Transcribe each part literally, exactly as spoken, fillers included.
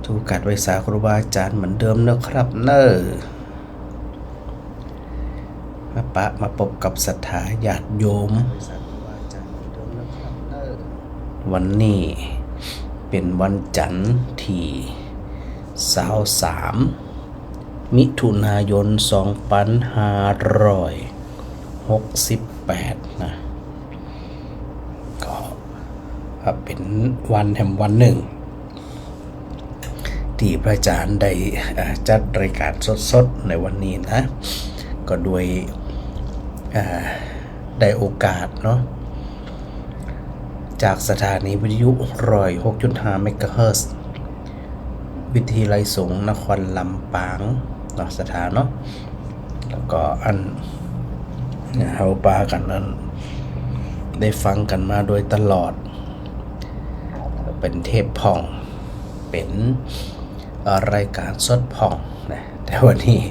ถือโอกาสไหว้สาครูบาอาจารย์เหมือนเดิมนะครับเน่อ มาปะมาปบกับศรัทธาญาติโยม วันนี้เป๋นวันจันทร์ตี้ซาวสาม มิถุนายน สองปันห้าร้อยหกสิบแปด นะ ก็เป๋นวันแหมวันนึ่ง ตี้พระอาจารย์ได้ เอ่อ จัดรายการสดๆ ในวันนี้นะ ก็โดย เอ่อ ได้โอกาสเนาะ จากสถานีวิทยุ ร้อยหกจุดห้า เมกะเฮิรตซ์ วิทยาลัยสงฆ์นครลำปางเนาะ ศรัทธาเนาะ แล้วก็อัน เฮาปากั๋นอัน ได้ฟังกั๋นมาโดยตลอด เป๋นเทปพ่อง เป๋น เอ่อ รายการสดพ่องนะ แต่วันนี้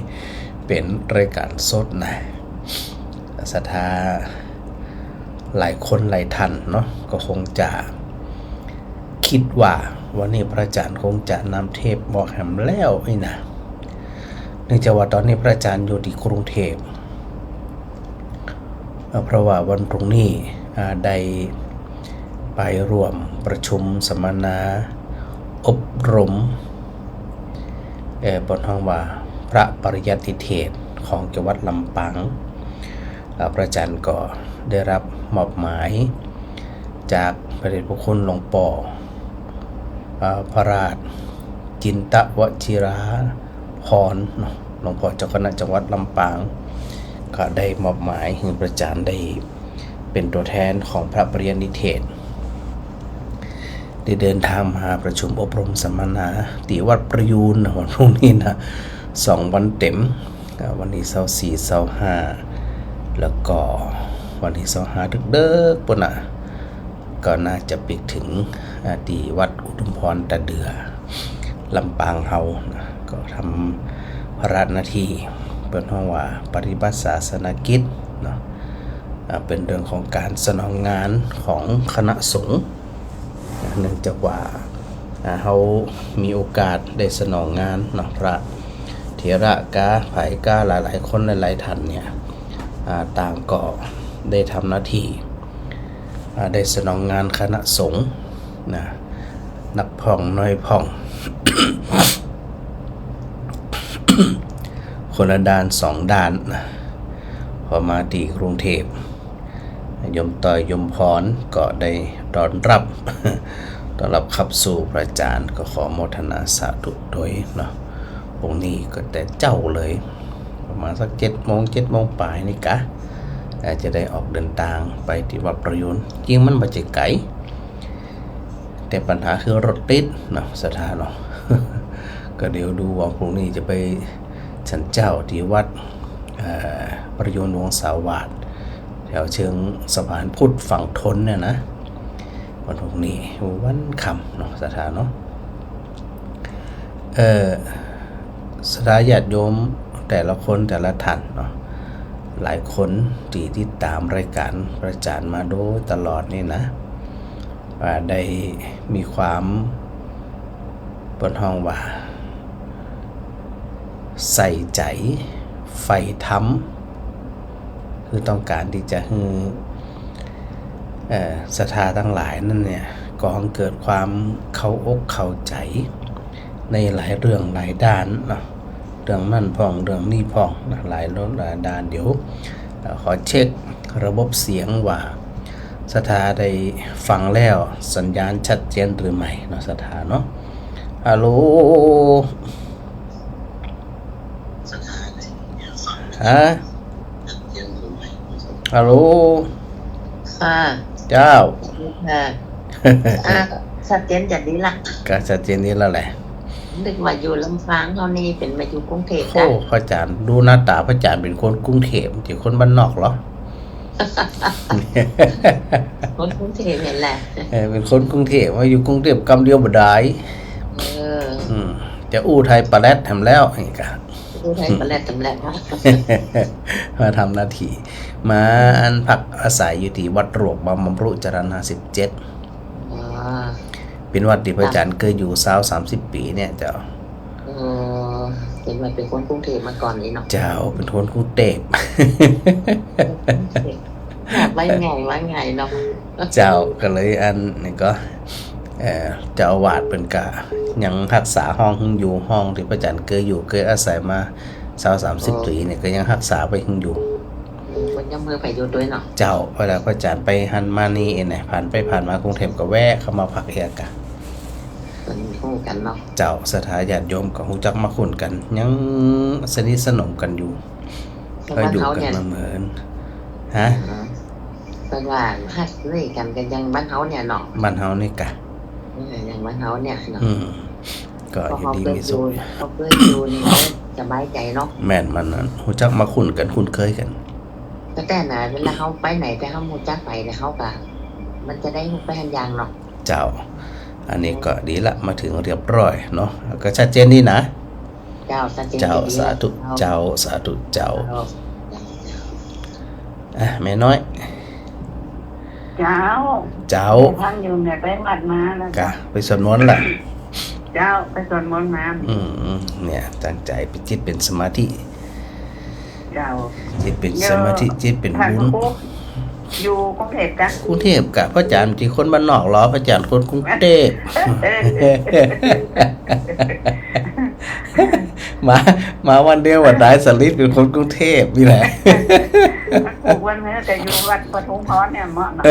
เป๋นรายการสดนะ ศรัทธาหลายคนหลายท่านเนาะ ก็คงจะ กึ๊ดว่าวันนี้พระอาจารย์คงจะนำเทปออกแหมแล้วนี่นะ เนื่องจากว่าต๋อนนี้พระอาจารย์อยู่ตี้กรุงเทพฯ เอ่อ เพราะว่าวันพรุ่งนี้ อ่า ได้ไปร่วมประชุมสัมมนาอบรม เอ่อ เปิ้นฮ้องว่าพระปริยัตินิเทศของจังหวัดลำปาง อ่า พระอาจารย์ก็ได้รับมอบหมายจากพระเดชพระคุณหลวงป้อ อ่า พระราชจินตวชิราภรณ์เนาะ หลวงป้อเจ้าคณะจังหวัดลำปาง ก็ได้มอบหมายหื้อพระอาจารย์ได้เป๋นตั๋วแทนของพระปริยัตินิเทศ ได้เดินทางมาประชุมอบรมสัมมนาตี้วัดประยูรนะ วันพรุ่งนี้นะ สองวันเต็ม อ่า วันตี้ซาวสี่ ซาวห้า แล้วก็วันตี้ซาวห้าเดิ็กๆ ปู้นน่ะ ก็น่าจะปิ๊กเถิง อ่า ตี้วัดอุทุมพรตาเดือ ลำปางเฮานะ ก็ทำภาระหน้าตี้ เปิ้นฮ้องว่าปฏิบัติศาสนกิจเนาะ อ่า เป๋นเรื่องของก๋านสนองงานของคณะสงฆ์ เนื่องจากว่า อ่า เฮามีโอกาสได้สนองงานเนาะ พระเถระกา ผายกา หลายๆ คนหลายๆ ท่านเนี่ย อ่า ต่างก็ได้ทำหน้าตี้ อ่า ได้สนองงานคณะสงฆ์นะ นักพ่องน้อยพ่อง คนละด้านสองด้านนะ พอมาตี้กรุงเทพฯ โยมต้อยโยมพรก็ได้ต้อนรับ ต้อนรับขับสู่พระอาจารย์ ก็ขอโมทนาสาธุตวยเนาะ องค์นี้ก็แต่เจ๊าเลย ประมาณสักเจ็ดโมง เจ็ดโมงป๋ายนี่กะ อาจจะได้ออกเดินตางไปตี้วัดประยูร จริงมันบ่ใจ้ไก๋ แต่ปัญหาคือรถติดเนาะ ศรัทธาเนาะ ก็เดี๋ยวดูว่าพรุ่งนี้จะไปฉันเจ๊าตี้วัด เอ่อ ประยูรวงศาวาส แถวเชิงสะพานพุทธฝั่งทนเนี่ยนะ วันพรุ่งนี้วันค่ำเนาะ ศรัทธาเนาะ เอ่อ ศรัทธาญาติโยมแต่ละคนแต่ละท่านเนาะ หลายคนตี้ติดต๋ามรายก๋านพระอาจารย์มาโดยตลอดนี่นะ ว่าได้มีความ เปิ้นฮ้องว่า ใส่ใจ๋ ใฝ่ธรรม คือต้องก๋านตี้จะหื้อ เอ่อ ศรัทธาตังหลายนั้นเนี่ย ก็เกิดความเข้าอกเข้าใจ๋ ในหลายเรื่องหลายด้านเนาะ เรื่องนั้นพ่อง เรื่องนี้พ่องนะ หลายเรื่องหลายด้าน เดี๋ยว เอ่อ ขอเช็คระบบเสียงว่า ศรัทธาได้ฟังแล้วสัญญาณชัดเจนหรือไม่เนาะ ศรัทธาเนาะ ฮัลโหล ฮะ ฮัลโหล ค่ะ เจ้า ค่ะ อ่ะ ชัดเจนจะดีละ ก็ชัดเจนดีแล้วแหละ นึกว่าอยู่ลำปางเฮานี่ เป๋นมาอยู่กรุงเทพฯ โอ้ ละ พระอาจ๋ารย์ ดูหน้าต๋าพระอาจ๋ารย์เป๋นคนกรุงเทพฯ บ่ใจ้คนบ้านนอกเหรอ คนกรุงเทพฯ หั้นแหละ เออ เป๋นคนกรุงเทพฯ มาอยู่กรุงเทพฯกำเดียวบ่ได้ เออ อืม จะอู้ไทยปะแล็ดแหมแล้ว นี่กะ อู้ไทยปะแล็ดแหมแล้ว มาทำหน้าที่ มาอันพักอาศัยอยู่ตี้วัดหลวงบางบำรุ จรัญ ห้าสิบเจ็ด อ๋อ เป๋นวัดตี้พระอาจ๋ารย์เกยอยู่ซาวสามสิบปี๋เนี่ยเจ้า เออ เป๋นว่าเป๋นคนกรุงเทพฯมาก่อนนี่เนาะ เจ้า เป๋นคนกรุงเทพฯ ว่าไง ว่าไงเนาะ เจ้า ก็เลยอันนี้ก็ เอ่อ เจ้าอาวาสเปิ้นก็ยังฮักษาห้องหึงอยู่ ห้องตี้พระอาจ๋ารย์เกยอยู่ เกยอาศัยมาซาวสามสิบปี๋เนี่ย ก็ยังฮักษาไว้หึงอยู่ เปิ้นยังบ่หื้อใผอยู่ตวยเนาะ เจ้า เวลาพระอาจ๋ารย์ไปหั้นมานี่เองนะ ผ่านไปผ่านมากรุงเทพฯก็แวะเข้ามาพักเฮือนกะ เปิ้นฮู้กั๋นเนาะ เจ้า ศรัทธาญาติโยมก็ฮู้จักมักคุ้นกั๋น ยังสนิทสนมกั๋นอยู่ ก็อยู่กั๋นมาเหมือน ฮะ เปิ้นว่าฮักนี่กั๋น ก็ยังบ้านเฮาเนี่ยเนาะ บ้านเฮานี่กะ เออ ยังบ้านเฮาเนี่ยเนาะ อืม ก็อยู่ดีมีสุข เฮาเกยอยู่นี่สบายใจ๋เนาะ แม่น มันนั้น ฮู้จักมักคุ้นกั๋น คุ้นเคยกั๋น แต่แต่นะ เวลาเฮาไปไหน แต่เฮาฮู้จักไปเนี่ย เฮาก็ มันจะได้ฮู้ไปหั้นอย่างเนาะ เจ้า อันนี้ก็ดีละ มาเถิงเรียบร้อยเนาะ ก็ชัดเจนดีนะ เจ้า ชัดเจนดีละ เจ้า สาธุ เจ้า สาธุ เจ้า เจ้า อ่ะ แม่น้อย เจ้า เจ้า ฟังอยู่เนี่ย ไปวัดมาแล้ว กะ ไปสวดมนต์ละ เจ้า ไปสวดมนต์มา อืม เนี่ย ตั้งใจ๋ไปจิตเป๋นสมาธิ เจ้า จิตเป๋นสมาธิ จิตเป๋นบุญ อยู่กรุงเทพฯกะ กรุงเทพฯกะ พระอาจ๋ารย์บ่ใจ้คนบ้านนอกเหรอ พระอาจ๋ารย์คนกรุงเทพฯ มา มาวันเดียวว่าต๋ายสนิท เป๋นคนกรุงเทพฯนี่แหละ มันผูกวันนี้แต่อยู่วัดปทุมพรเนี่ยเหมาะเนาะ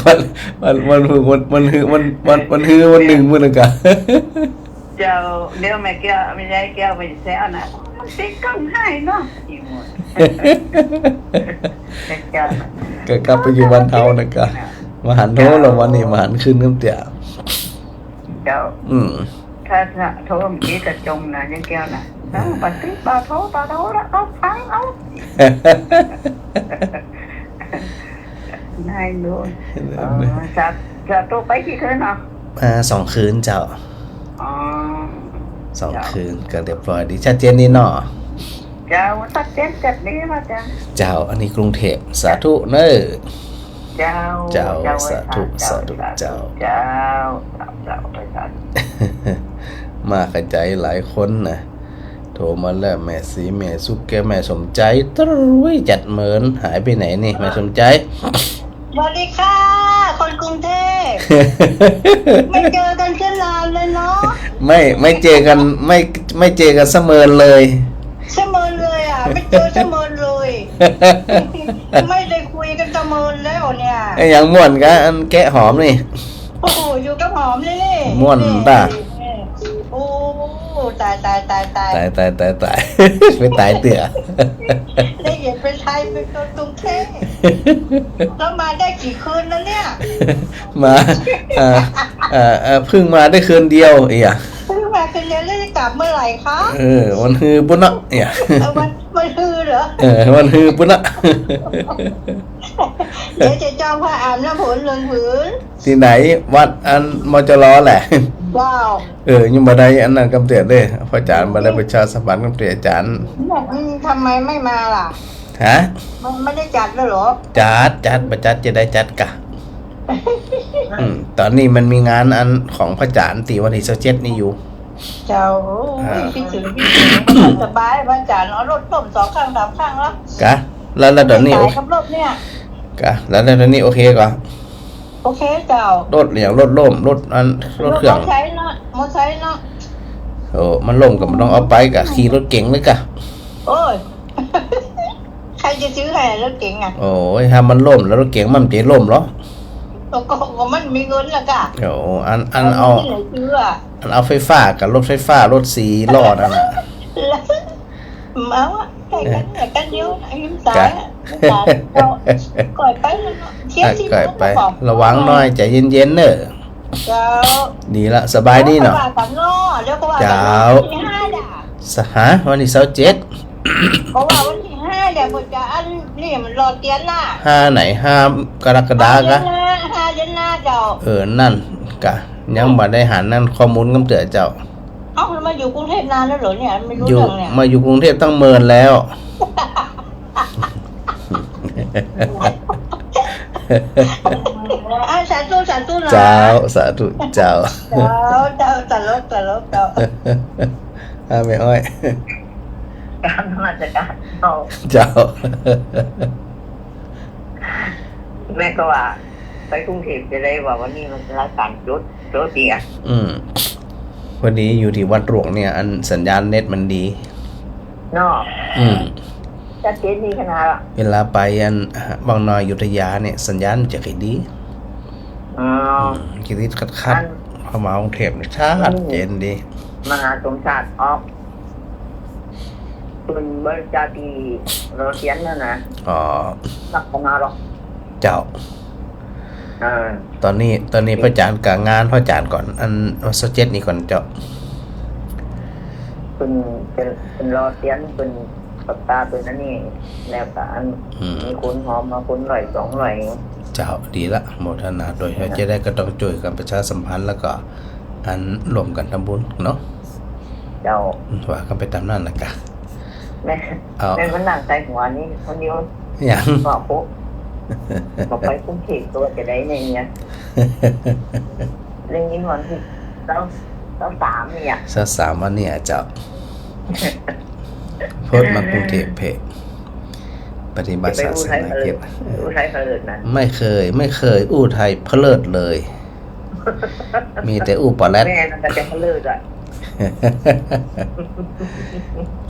วัน วัน วัน วัน วันฮือ วัน วัน วันฮือ วันนึ่งมื้อนั้นกะ เจ้า เดี๋ยวแม่แก้ว แม่ยายแก้วไปแซวนะ มันติดกล้องให้เนาะ อีหมด เจ้า ก็กลับไปอยู่บ้านเฮานะกะ มาหันโทรแล้ววันนี้ มาหันคืนกำเตื้อ เจ้า อืม ถ้า ถ้าโทรเมื่อกี้ก็จมนะ ยายแก้วนะ เอ้า บ่ติด บ่โทร บ่โทรแล้ว เอาฟังเอา นายโน่น เออ สา สาธุ ไปกี่คืนเนาะ อ่า สองคืนเจ้า อ๋อ สองคืนก็เรียบร้อยดี ชัดเจนดีเนาะ เจ้า ชัดเจนจัดดีว่าเจ้า เจ้า อันนี้กรุงเทพฯ สาธุเน้อ เจ้า เจ้า เจ้า สาธุ เจ้า สาธุ เจ้า เจ้า เจ้า เจ้า ไปสาธุ มาขะจายหลายคนนะ โทรมาแล้ว แม่ศรี แม่สุขแก้ว แม่สมใจ ตรุ้ย จัดเหมิน หายไปไหนนี่ แม่สมใจ สวัสดีค่ะ คนกรุงเทพฯ ไม่เจอกันเสี้ยนานเลยเนาะ ไม่ ไม่เจอกัน ไม่ ไม่เจอกันเสียเหมินเลย เสียเหมินเลยอ่ะ ไม่เจอเสียเหมินเลย ไม่ได้คุยกันเสียเหมินแล้วเนี่ย ไอ้หยังม่วนกะ อันแกะหอมนี่ โอ้โห อยู่กับหอมนี่ ม่วนป่ะ นี่ โอ้ ตาย ตาย ตาย ตาย ตาย ตาย ตาย ตาย ไปต๋ายเตื้อ ได้ยินเป็นไทยเป็นคนกรุงเทพฯ แล้วมาได้กี่คืนแล้วเนี่ย มา เอ่อ เอ่อ เอ่อ เพิ่งมาได้คืนเดียวเอีย เพิ่งมาคืนเดียว แล้วจะกลับเมื่อไหร่คะ เออ วันฮือปุ้นเนาะเอีย เออ วัน วันฮือเหรอ เออ วันฮือปุ้นเนาะ เดี๋ยวจะจองผ้าอาบน้ำฝนหนึ่งผืน ตี้ไหน วัดอัน มจร แหละ เจ้า เออ ยังบ่ได้อันนั้นกำเตื้อเด้อ พระอาจ๋ารย์บ่ได้ประชาสัมพันธ์กำเตื้ออาจ๋ารย์ อืม ทำไมไม่มาล่ะ ฮะ มันไม่ได้จัดแล้วเหรอ จัด จัด บ่จัดจะได้จัดกะ อืม ต๋อนนี้มันมีงานอันของพระอาจ๋ารย์ตี้วันตี้ซาวเจ็ดนี่อยู่ เจ้า โอ้ย อ่า คิดถึง คิดถึง สบาย พระอาจ๋ารย์เอารถต้มสองครั้งสามครั้งแล้ว กะ แล้ว แล้วต๋อนนี้ ต๋าย โอ กับรถเนี่ย กะ แล้ว แล้วต๋อนนี้โอเคก่อ โอเคเจ้า รถอะหยัง รถล้ม รถอัน รถเครื่อง รถมอไซค์เนาะ มอไซค์เนาะ โอ้ มันล้มก็บ่ต้องเอาไปกะ ขี่รถเก๋งเลยกะ โอ้ย ใครจะซื้อให้รถเก๋งอะ โอ้ย ถ้ามันล้มแล้วรถเก๋งมันจะล้มเหรอ ก็ ก็ ก็มันมีเงินละกะ โอ้ อัน อันเอา เอาเงินที่ไหนซื้ออะ อันเอาไฟฟ้ากับรถไฟฟ้า รถสี่ล้อนั่นน่ะ แล้ว เอาอะ ใก้กั๋นเนี่ย กั๋นเดียวนะ ริมสายอะ กะ ริมสาย เจ้า ก้อยไปแล้วเนาะ เสีย อ่ะ สิบ ก้อยไป โมงก็บอก ระวังหน่อย ใจ๋เย็นๆ เน่อ เจ้า ดีละ สบายดีเนาะ เดี๋ยวก็ว่ากั๋นเนาะ เดี๋ยวก็ว่ากั๋นเนาะ เจ้า วันตี้ห้าจ้ะ สะ ฮะ วันตี้ซาวเจ็ด ก็ว่าวันตี้ห้าจ้ะ เปิ้นจะอันนี่มันรอเตียนน่ะ ห้าไหน ห้ากรกฎาคมกะ ห้าเดือนหน้า ห้าเดือนหน้าเจ้า เออ นั่นกะ ยังบ่ได้หันนั่นข้อมูลกำเตื้อเจ้า เอ้า แล้วมาอยู่กรุงเทพฯนานแล้วเหรอเนี่ย ไม่รู้ อยู่ เรื่องเนี่ย มาอยู่กรุงเทพฯตั้งเมินแล้ว อ่ะ สาธุ สาธุนะ เจ้า สาธุ เจ้า เจ้า เจ้า ตลก ตลก เจ้า อ่ะ แม่อ้อย กราบนมัสก๋านเจ้า เจ้า แม่ก็ว่า ไปกรุงเทพฯจะได้ว่าวันนี้มันรายก๋านจุด โตเตีย อืม พอดีอยู่ตี้วัดหลวงเนี่ย อันสัญญาณเน็ตมันดี เนาะ อืม ชัดเจนดีขนาดละ เวลาไปอัน วังน้อยอยุธยาเนี่ย สัญญาณจะค่อยดี อ๋อ อืม จะติดขัดๆ อัน เข้ามากรุงเทพฯเนี่ย ชัดเจนดี มหาสมชาติออก เปิ้นบริจาคตี้รอเตียนนั่นนะ อ๋อ นักขนาดหรอก เจ้า อ่า ต๋อนนี้ ต๋อนนี้พระอาจ๋ารย์กะงานพระอาจ๋ารย์ก่อน อันซาวเจ็ดนี่ก่อนเจ้า เปิ้น เปิ้น เปิ้นรอเตียน เปิ้นปากกา เปิ้นอันนี้ แล้วกะอัน อืม มีคนหอบมาคนร้อยสองร้อย เจ้า ดีละ โมทนาตวย จะได้ก็ต้องจ้วยกั๋นประชาสัมพันธ์ แล้วก็อันร่วมกั๋นทำบุญเนาะ เจ้า ว่ากั๋นไปต๋ามนั่นละกะ แม่ เอา แม่มานั่งใต้หัวนี่คนเดียว หยัง บอกปุ๊บ บอกไปกรุงเทพฯก็ว่าจะได้เนี่ย ได้ยินวันตี้ซาว ซาวสามเนี่ย ซาวสามวันเนี่ยเจ้า โพสต์มากรุงเทพฯเพจ ปฏิบัติศาสนกิจ จะไปอู้ไทยเผลิด อู้ไทยเผลิดนะ ไม่เคย ไม่เคยอู้ไทยเผลิดเลย มีแต่อู้ปอแร็ด แม่นั่นก็จะเผลิดอ่ะ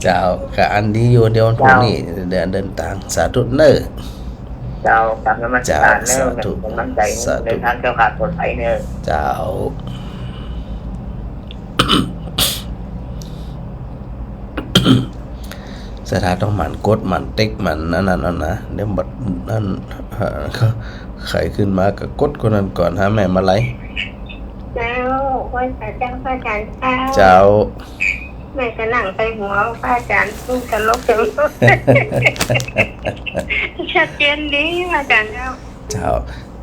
เจ้า กะอันดีอยู่ เดี๋ยววันพรุ่งนี้ เจ้า เดิน เดินตาง สาธุเน่อ เจ้า กราบนมัสก๋านเน่อ เจ้า สาธุ เป๋นก๋ำลังใจ๋ สาธุ เดินตางแคล้วคลาดปลอดภัยเน่อ เจ้า ศรัทธาต้องหมั่นกด หมั่นติ๊ก หมั่นอันนั้นเอานะ เดี๋ยวบัดนั้น เอ่อ ใผขึ้นมาก็กดคนนั้นก่อน หาแม่มาลัย เจ้า ไหว้สาเจ้า พระอาจ๋ารย์เจ้า เจ้า แม่ก็นั่งใต้หัวพระอาจ๋ารย์ พูดตลกจัง ชัดเจนดี พระอาจ๋ารย์เจ้า เจ้า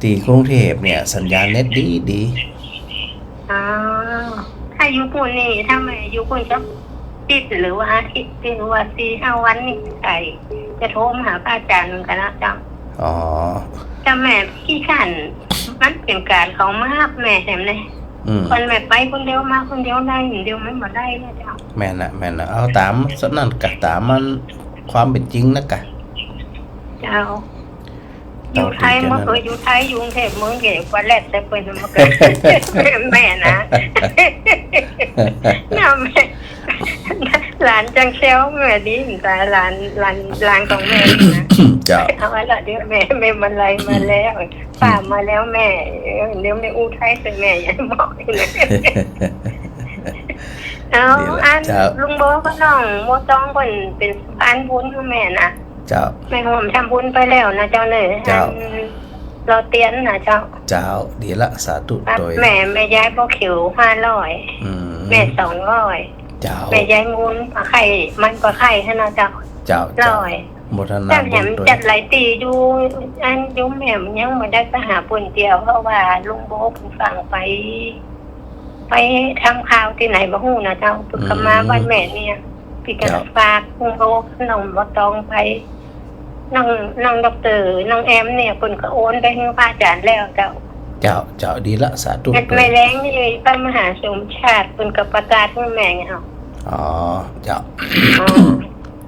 ตี้กรุงเทพฯเนี่ย สัญญาณเน็ตดีดี อ๋อ ถ้าอยู่ปู้นนี่ ถ้าแม่อยู่ปู้นสักอาทิตย์ หรือว่าอาทิตย์ หรือว่าสี่ห้าวันนี่ ใจ๋จะโทรมาหาพระอาจ๋ารย์เหมือนกั๋นนะเจ้า อ๋อ แต่แม่ขี้คร้าน มันเป๋นก๋านเขามาฮับแม่แถมเนี่ย อืม ก่อนแม่ไปคนเดียว มาคนเดียวได้ เดี๋ยวมันบ่ได้นะเจ้า แม่นละ แม่นละ เอาต๋ามนั่นกะ ต๋ามมันความเป๋นจริงนะกะ เจ้า อยู่ไทย เมื่อก่อนอยู่ไทย อยู่กรุงเทพฯ เมืองใหญ่กว่าแร็ด แต่เปิ้นมาเกิด แม่นะ นะแม่ หลานจังแซวแม่ดี ต๋าย หลาน หลาน หลานของแม่นี่นะ เจ้า เอาไว้ละ เดี๋ยวแม่ แม่มาลัยมาแล้ว ป้ามาแล้วแม่ เออ เดี๋ยวแม่อู้ไทยใส่แม่ อย่าบอกนะ เอา ดีละ อัน เจ้า ลุงโบ้กับน้องโบ้ตองเปิ้นเป๋นสะพานบุญหื้อแม่นะ เจ้า แม่ฮ่วมทำบุญไปแล้วนะเจ้าเน่อ เจ้า อันรอเตียนนะเจ้า เจ้า ดีละ สาธุ ครับ ตวย แม่ แม่ยายบัวเขียวห้าร้อย อืม แม่สองร้อย เจ้า แม่ยายมูลปลาไข่ มันปลาไข่หั้นนะเจ้า เจ้า เจ้า ร้อย โมทนาบุญตวย จัดหลายตี้อยู่ อันอยู่แม่ยังบ่ได้ไปหาเปิ้นเตื้อ เพราะว่าลุงโบ้เปิ้นฝากไป ไปทำข่าวตี้ไหนบ่ฮู้นะเจ้า เปิ้นก็มา อืม บ้านแม่เนี่ย เปิ้นก็ เจ้า ฝากลุงโบ้ น้องโบ้ตองไป น้อง น้องด็อกเตอร์ น้องแอมเนี่ย เปิ้นก็โอนไปหื้อพระอาจ๋ารย์แล้วเจ้า เจ้า เจ้า ดีละ สาธุ แม่ ตวย แม่แดงนี่ พระมหาสมชาติ เปิ้นก็ประกาศหื้อแม่ไงเฮา อ๋อ เจ้า อ๋อ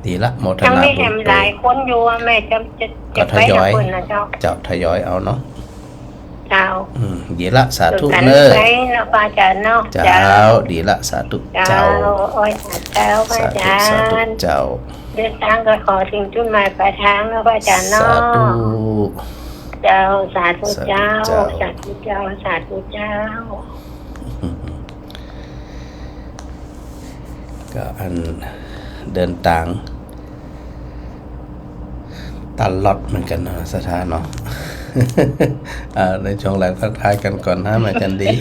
ดีละ โมทนาบุญตวย ยังมีแหมหลายคนอยู่ แม่จะ จะ ก็ จะไป ทยอย หาเปิ้นนะเจ้า เจ้า ทยอยเอาเนาะ เจ้า อืม ดีละ สาธุ เออ เน่อ ไปเนาะ พระอาจ๋ารย์เนาะ เจ้า เจ้า ดีละ สาธุ เจ้า เจ้า โอ้ย สาธุ เจ้า พระอาจ๋ารย์ สาธุ เจ้า เดินตางก็ขอเถิงจุดหมายปลายตางเนาะ พระอาจ๋ารย์เนาะ สาธุ เจ้า สาธุ สาธุ เจ้า เจ้า สาธุ เจ้า สาธุ เจ้า ก็อันเดินตาง ตลอดเหมือนกั๋นเนาะ ศรัทธาเนาะ อ่า ในช่วงแรกทักทายกั๋นก่อนนะ แม่จันดี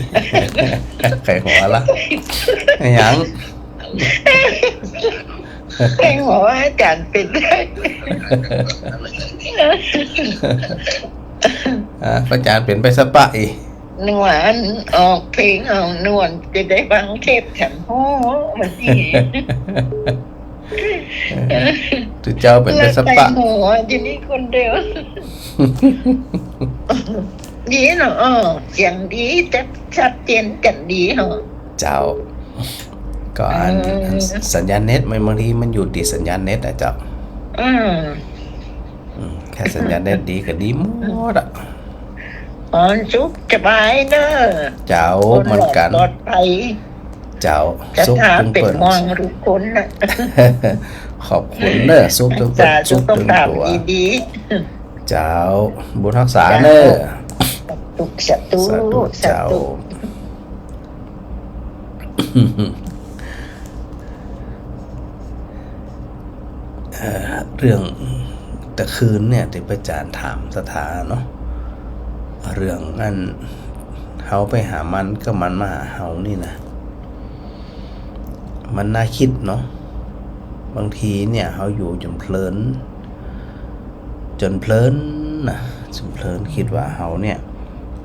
ใครหัวละ หยัง ใครหัวว่าอาจ๋ารย์เป๋นได้ อ่า อาจ๋ารย์เป๋นไปสปะอี้ นึกว่าอันออกเพลงเอานวล จะได้ฟังเทปแถมหัวมาสิ ตุ๊เจ้าเป๋นไปสปะ แล้วใส่หัวอยู่นี่คนเดียว ดีเนาะ เออ เสียงดี ชัด ชัดเจนแจ่มดีเนาะ เจ้า ก็อัน เออ อันสัญญาณเน็ตมันบางทีมันอยู่ติดสัญญาณเน็ตอะเจ้า อืม อืม ถ้าสัญญาณเน็ตดีก็ดีหมดอะ อ๋อ สุขสบายเนอะ เจ้า คนรอด เหมือนกั๋น ปลอดภัย เจ้า ศรัทธา สุขตึงเปิ้น เป๋นห่วงทุกคนนะ ขอบคุณเนอะ สุขตึงเปิ้น รักษาสุขภาพ สุขตึงตั๋ว ดีๆ เจ้า บุญฮักษาเนอะ เจ้า สาธุ สาธุ สาธุ สาธุ เจ้า เอ่อ เรื่องตะคืนเนี่ย ตี้พระอาจ๋ารย์ถามศรัทธาเนาะ เรื่องอันเฮาไปหามันกับมันมาหาเฮานี่นะ มันน่าคิดเนาะ บางทีเนี่ยเฮาอยู่จ๋นเพลิน จ๋นเพลินนะ จ๋นเพลิน กึ๊ดว่าเฮาเนี่ย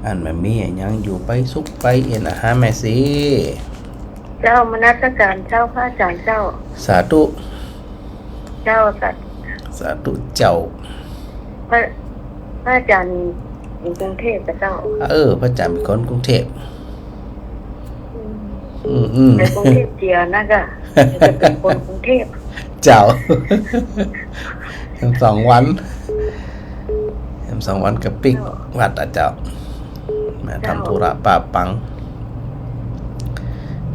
อันบ่มีอะหยังอยู่ไปสุขไปเอ็นอะฮะแม่ศรี เจ้า นมัสก๋ารเจ้า พระอาจ๋ารย์เจ้า สาธุ เจ้า สาธุ สาธุเจ้า พระ พระอาจ๋ารย์อยู่กรุงเทพฯเจ้า เออ พระอาจ๋ารย์เป๋นคนกรุงเทพฯ อืม อืม อืม ไปกรุงเทพฯเจียนะเจ้า จะเป๋นคนกรุงเทพฯ เจ้า แหมสองวัน แหมสองวันก็ปิ๊กวัดอะเจ้า มาทำธุระปะปัง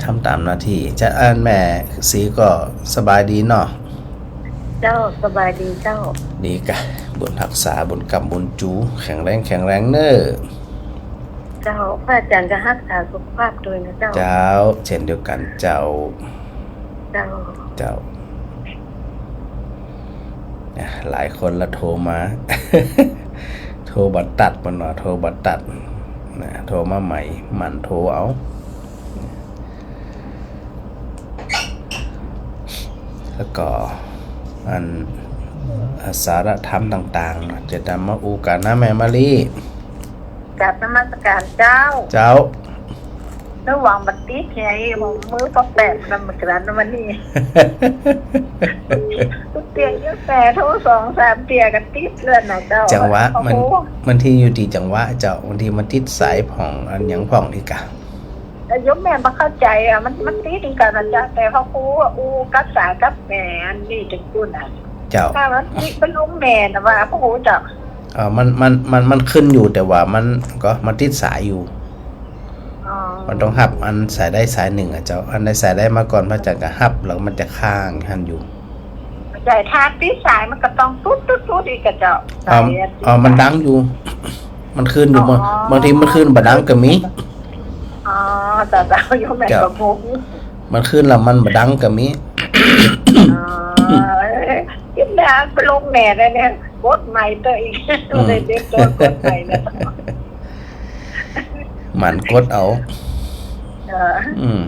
ทำต๋ามหน้าตี้ เจ้า อันแม่ศรีก็สบายดีเนาะ เจ้า สบายดีเจ้า ดีกะ บุญฮักษา บุญกำบุญจู แข็งแรง แข็งแรงเน่อ เจ้า พระอาจ๋ารย์ก็ฮักษาสุขภาพตวยนะเจ้า เจ้า เจ้นเดียวกั๋นเจ้า เจ้า เจ้า เนี่ย หลายคนละโทรมา โทรบ่ตัด เปิ้นว่าโทรบ่ตัด นะ โทรมาใหม่ หมั่นโทรเอา แล้วก็อัน อ่า สาระธรรมต่างๆ เนาะ จะนำมาอู้กั๋นนะแม่มาลี กราบนมัสก๋ารเจ้า เจ้า นึกว่าบ่ติดไง มือปอแปะนมัสก๋ารวันนี้ ตุ๊เตียเยอะแต่โทรสองสามเตียก็ติดเลยนะเจ้า จังหวะมัน โอ้โห บางทีอยู่ตี้จังหวะเจ้า บางทีมันติดสายพ่อง อันหยังพ่องนี่กะ แต่โยมแม่บ่เข้าใจ๋อะ มัน มันติดเหมือนกั๋นนะเจ้า แต่พระครูอะอู้กับสายกับแม่อันนี้จังกู้นะ เจ้า ถ้ามันติดมันลงแม่นะว่าพระครูเจ้า เอ่อ มัน มัน มัน มันขึ้นอยู่ แต่ว่ามันก็ มันติดสายอยู่ อ๋อ มันต้องฮับอันสายใดสายนึ่งอะเจ้า อันใดสายใดมาก่อนพระอาจ๋ารย์ก็ฮับ แล้วมันจะค้างหั้นอยู่ ใจ๋ ถ้าติดสายมันก็ต้องตุ๊ดตุ๊ดตุ๊ดอีกอะเจ้า อ๋อ สายอะ อ๋อ มันดังอยู่ มันขึ้นอยู่ อ๋อ บาง บางทีมันขึ้นบ่ดังก็มี อ๋อ เจ้า เจ้า โยมแม่ เจ้า ก็งง มันขึ้นแล้วมันบ่ดังก็มี อ๋อ เอ้ย คิดแล้วไปลงแม่เลยเนี่ย กดใหม่ตัวอีก อืม เลยเด็กตัวกดใหม่เนี่ย หมั่นกดเอา เออ อืม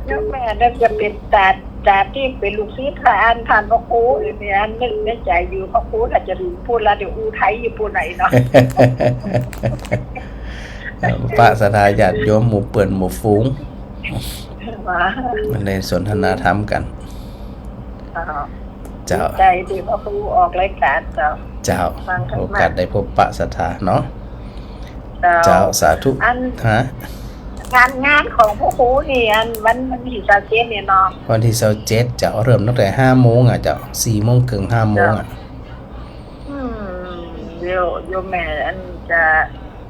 โยมแม่น่าจะเป๋นตา ตาตี้เป๋นลูกศิษย์พระอันท่านพระครูอยู่เนี่ย นึกในใจ๋อยู่ พระครูน่าจะอยู่ปู๊นละ เดี๋ยวอู้ไทยอยู่ปู๊นไหนเนาะ เอ่อ ปะศรัทธาญาติโยม หมู่เปื้อนหมู่ฝูง ว่า มันได้สนทนาธรรมกั๋น อ๋อ เจ้า ดีใจ๋ตี้พระครูออกรายก๋านเจ้า เจ้า ฟังธรรมะ โอกาสได้พบปะศรัทธาเนาะ เจ้า เจ้า สาธุ อัน ฮะ งาน งานของพระครูนี่ อันวัน วันตี้ซาวเจ็ดเนี่ยเนาะ วันตี้ซาวเจ็ดเจ้า เริ่มตั้งแต่ห้าโมงอะเจ้า สี่โมงเกิ่ง ห้าโมงอะ เจ้า อืม เดี๋ยวโยมแม่อันจะ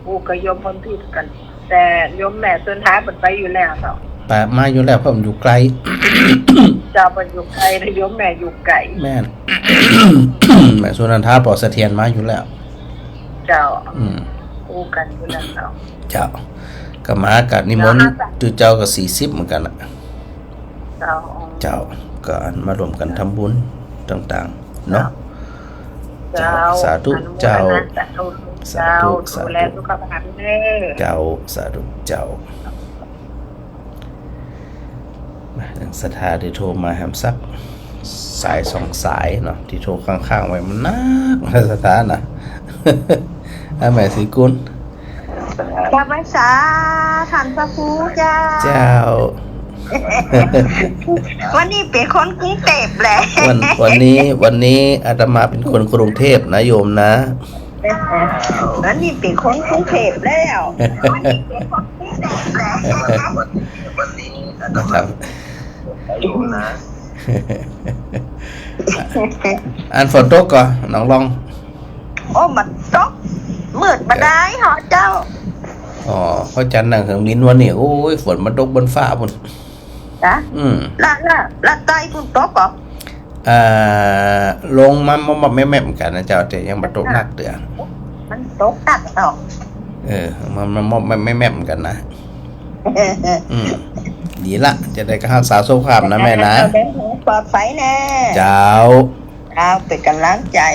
อู้กับโยมพรทิพย์กั๋น แต่โยมแม่สุนทราเปิ้นไปอยู่แล้วเนาะ ไปมาอยู่แล้ว เพราะมันอยู่ไก๋ เจ้า เปิ้นอยู่ไก๋นะ โยมแม่อยู่ไก๋ แม่น แม่สุนันทา ปอเสถียรมาอยู่แล้ว เจ้า อืม อู้กั๋นอยู่แล้วเนาะ เจ้า ก็มากับนิมนต์ เจ้า ตุ๊เจ้าก็สี่สิบเหมือนกั๋นน่ะ เจ้า เจ้า ก็อันมาร่วมกั๋นทำบุญต่างๆ เนาะ เจ้า เจ้า สาธุเจ้า อนุโมทนาสาธุ สาธุ เจ้า สาธุ ดูแลสุขภาพเด้อ เจ้า สาธุเจ้า มา ศรัทธาได้โทรมาแหมสักสายสองสายเนาะ ตี้โทรค้างๆ ไว้มันนักนะ ศรัทธานะ อ่ะ แม่ศรีกุล กราบไหว้สาท่านพระครูเจ้า เจ้า วันนี้เป๋นคนกรุงเทพแหละ วัน วันนี้ วันนี้อาตมาเป๋นคนกรุงเทพนะโยมนะ วันนี้เป๋นคนกรุงเทพแล้ว นะครับ อันฝนตกก่อ หนองลอง โอ้ มันตก มืดบ่ดายหอเจ้า อ๋อ พระจันทร์นั่งเครื่องบินวันนี้ โอ้ย ฝนมันตกบนฟ้าพุ้น จ๊ะ อืม ละ ละ ละใต้พุ้นตกก่อ เอ่อ ลงมามอบๆ แมบๆ เหมือนกั๋นนะเจ้า แต่ยังบ่ตกหนักเตื้อ มันตกหนักเนาะ เออ มัน มันมอบๆ แมบๆ เหมือนกั๋นนะ อืม ดีละ จะได้ก็ฮักษาสุขภาพนะแม่นะ เดินทางปลอดภัยนะ เจ้า เจ้า เป๋นก๋ำลังใจ๋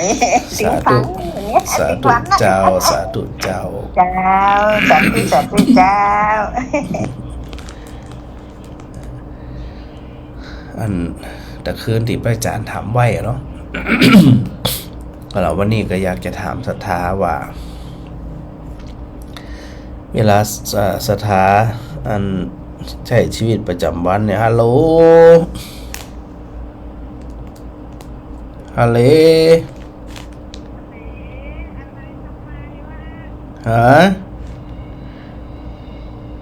สาธุ สาธุเจ้า สาธุเจ้า เจ้า สาธุ สาธุเจ้า อันตะคืนตี้พระอาจ๋ารย์ถามไว้อะเนาะ ก็แล้ววันนี้ก็อยากจะถามศรัทธาว่า เวลา เอ่อ ศรัทธา อันใช้ชีวิตประจำวันเนี่ย ฮัลโหล ฮัลโหล ฮะ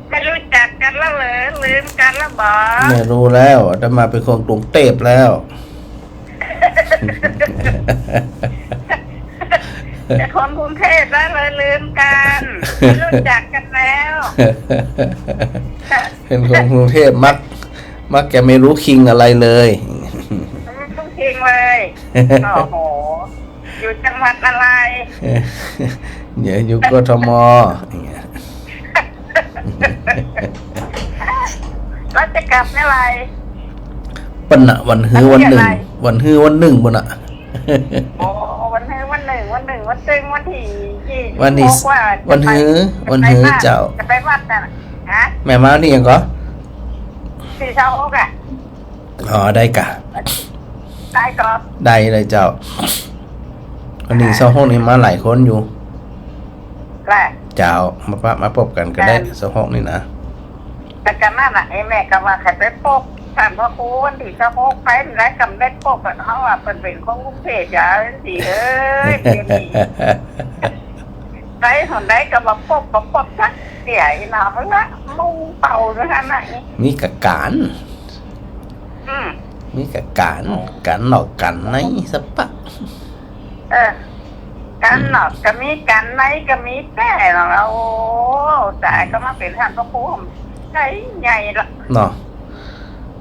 ไม่รู้จักกั๋นแล้วเหรอ ลืมกั๋นแล้วบ่ ไม่รู้แล้ว อาตมาเป๋นคนกรุงเทพแล้ว เป๋นคนกรุงเทพแล้วเลยลืมกั๋น ไม่รู้จักกั๋นแล้ว เป๋นคนกรุงเทพมัก มักจะไม่รู้คิงอะไรเลย ไม่รู้คิงเลย โอ้โห อยู่จังหวัดอะไร เดี๋ยวอยู่ กทม อย่างเงี้ย แล้วจะกลับเมื่อไหร่ เปิ้นน่ะ วันฮื้อวันนึ่ง วันฮื้อวันนึ่งปุ้นน่ะ โอ้ วันฮื้อวันนึ่ง วันนึ่ง วันเซิง วันตี้ วันตี้ วันฮื้อ วันฮื้อเจ้า จะไปวัดน่ะ ฮะ แม่มานี่หยังก่อ ตี้ซาวหกอะ อ๋อ ได้ก่ะ ได้ก่อ ได้เลยเจ้า วันตี้ซาวหกนี่มาหลายคนอยู่ แหละ เจ้า มาปะ มาปบกั๋นก็ได้ ซาวหกนี่นะ แต่ก็นั่นน่ะ ไอ้แม่ก็ว่าใค่ไปปบต้านพระครูวันตี้ซาวหก ไปบ่ได้ก็บ่ได้ปบอะ เพราะว่าเปิ้นเป๋นคนกรุงเทพจ้ะ สิเอ้ย เดี๋ยวนี้ ไปหนใดก็บ่ปบ บ่ปบจักเตื้อ อีหนอละ มุ่งเป้าอยู่หั้นน่ะ มีกะก๋าน อืม มีกะก๋าน ก๋านนอกก๋านในสะปะ เออ ก๋านนอกก็มี ก๋านในก็มีแต๊เนาะ โอ้ ต๋าย ก็มาเป๋นต้านพระครู ใหญ่ ใหญ่ละ เนาะ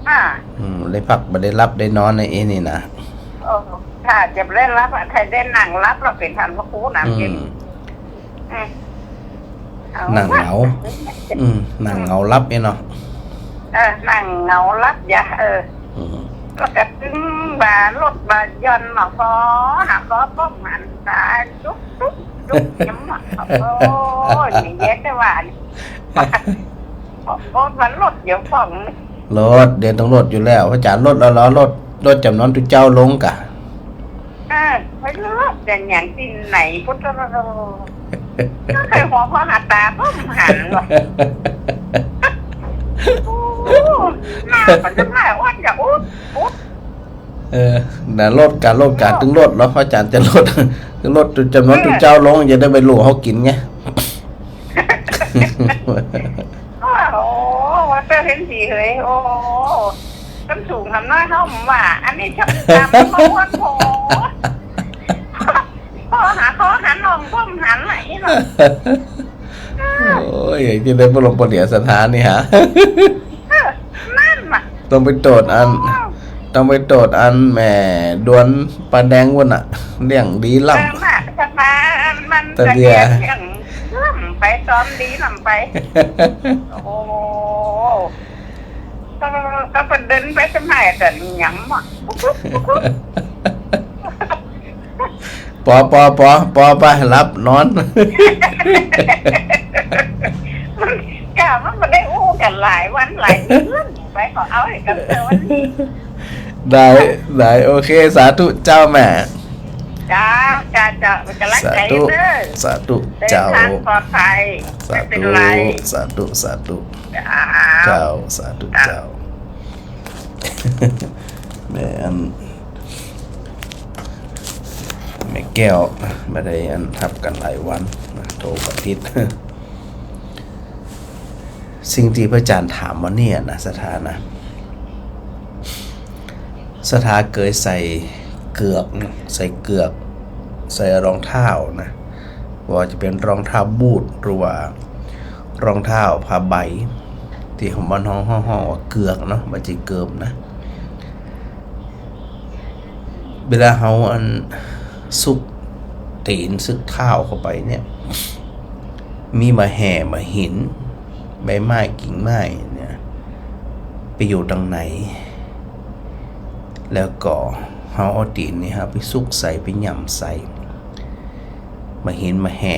อ่า อืม ได้พักบ่ได้หลับได้นอนในเอนี่นะ โอ้ ถ้าจะบ่ได้หลับอะ ใค่ได้นั่งหลับแล้วเป๋นต้านพระครูนะ อืม เย็น อืม เอา นั่งเหงา วะ อืม นั่งเหงาหลับเนี่ยเนาะ เออ นั่งเหงาหลับอย่า เออ อืม แล้วก็ตึงบ่ารถบ่หย่อนมา พอหา พอป้อมหันตาจุ๊บจุ๊บจุ๊บ ยังมา โอ้ย นี่เย็นแต่ว่านี่ โอ้ มันรถเดี๋ยวป้อง รถ เดี๋ยวต้องรถอยู่แล้ว พระอาจ๋ารย์ รถแล้วเหรอ รถ รถจ๋ำนวนตุ๊เจ้าลงก่ะ เออ ไปรถอย่าง อย่างตี้ไหนพุทธะ ก็ใค่หัวพอหาตาป้อมหันว่ะ โอ้ หน้ามันจะมาอ้วนจะอุ๊ดอุ๊ด เออ น่ะ รถก่ะ รถก่ะ ตึงรถเหรอ พระอาจ๋ารย์จะรถ ตึงรถจ๋ำนวนตุ๊เจ้าลง จะได้ไปหลู่เฮากิ๋นไง โอ้โห ว่าเตอร์เห็นดีเลย โอ้โห ต้นสูงทำน้อยเท่าหมู่ว่า อันนี้ชักตามมาอ้วนโห พอหา พอหันหลงก้มหันไหลเนาะ โอ้ย จะได้บ่ลงปะเดี๋ยวสถานนี่ฮะ เออ นั่นน่ะ ต้องไปโตดอัน โอ้ ต้องไปโตดอันแม่ดวนปาแดงวุ้นน่ะ เลี้ยงดีล้ำ เออ น่ะ จะมา มัน ตะเดีย จะเลี้ยง ไปซ้อมดีล้ำไป โอ้ ก็ ก็เปิ้นเดินไปสมัยแต่หยังอ่ะ ปุ๊กลุกปุ๊กลุก เ ปอ ปอ ปอ ปอ ไปหลับนอน มัน กะมันบ่ได้อู้กั๋นหลายวันหลายเดือน ไปก็เอาหื้อกั๋นเต๊อะวันนี้ ได้ ได้ โอเค สาธุเจ้าแม่ เจ้า เจ้า เจ้า เป๋นก๋ำลังใจ๋ สาธุ เน้อ สาธุ เจ้า เดินตางปลอดภัย สาธุ ไม่เป๋นไร สาธุ สาธุ เจ้า เจ้า สาธุ เจ้า เจ้า แม่อัน แม่แก้ว บ่ได้อันฮับกั๋นหลายวันนะ โทรบ่ติด สิ่งตี้พระอาจ๋ารย์ถามวันนี้นะ ศรัทธานะ ศรัทธาเกยใส่เกือกนะ ใส่เกือก ใส่รองเท้านะ บ่ว่าจะเป๋นรองเท้าบูท หรือว่ารองเท้าผ้าใบ ตี้ของบ้านเฮาฮ้อง ฮ้องว่าเกือกเนาะ บ่ใจ้เกิบนะ เวลาเฮาอันสุกตี๋นสุกเท้าเข้าไปเนี่ย มีบ่าแห่บ่าหิน ใบไม้กิ่งไม้เนี่ย ไปอยู่ตังใน แล้วก็เฮาเอาตี๋นนี่ฮะ ไปสุกใส่ ไปหย่ำใส่ บ่าหินบ่าแห่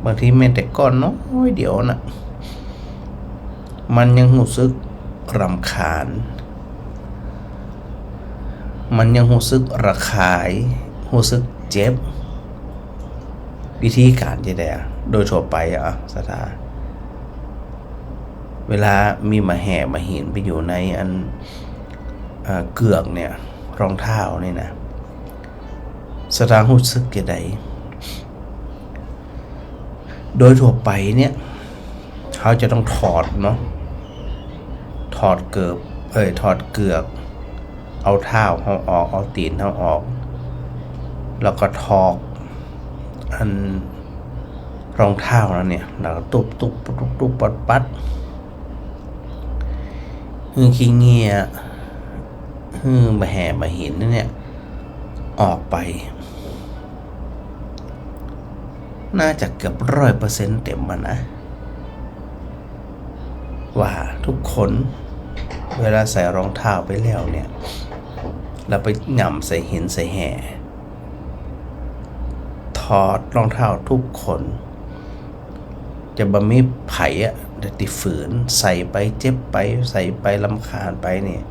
บางทีแม้แต่ก้อนน้อยเดียวน่ะ มันยังฮู้สึกรำคาญ มันยังฮู้สึกระคาย ฮู้สึกเจ็บ วิธีก๋านจะใดอะ โดยทั่วไปอะ ศรัทธา เวลามีบ่าแห่บ่าหินไปอยู่ในอัน เอ่อ เกือกเนี่ย รองเท้านี่นะ ศรัทธาฮู้สึกจะใด โดยทั่วไปเนี่ย เฮาจะต้องถอดเนาะ ถอดเกิบ เอ้ย ถอดเกือก เอาเท้าเฮาออก เอาตี๋นเฮาออก แล้วก็ถอก อันรองเท้านั้นเนี่ย แล้วก็ตุ๊บตุ๊บตุ๊บตุ๊บปัดปัด หื้อขี้เหงี้ย หื้อบ่าแห่บ่าหินเนี่ย ออกไป น่าจะเกือบร้อยเปอร์เซ็นต์เต็มอะนะ ว่าทุกคนเวลาใส่รองเท้าไปแล้วเนี่ย แล้วไปหย่ำใส่หินใส่แห่ ถอดรองเท้าทุกคน จะบ่มีใผอะ ตี้จะฝืน ใส่ไปเจ็บไป ใส่ไปรำคาญไปเนี่ย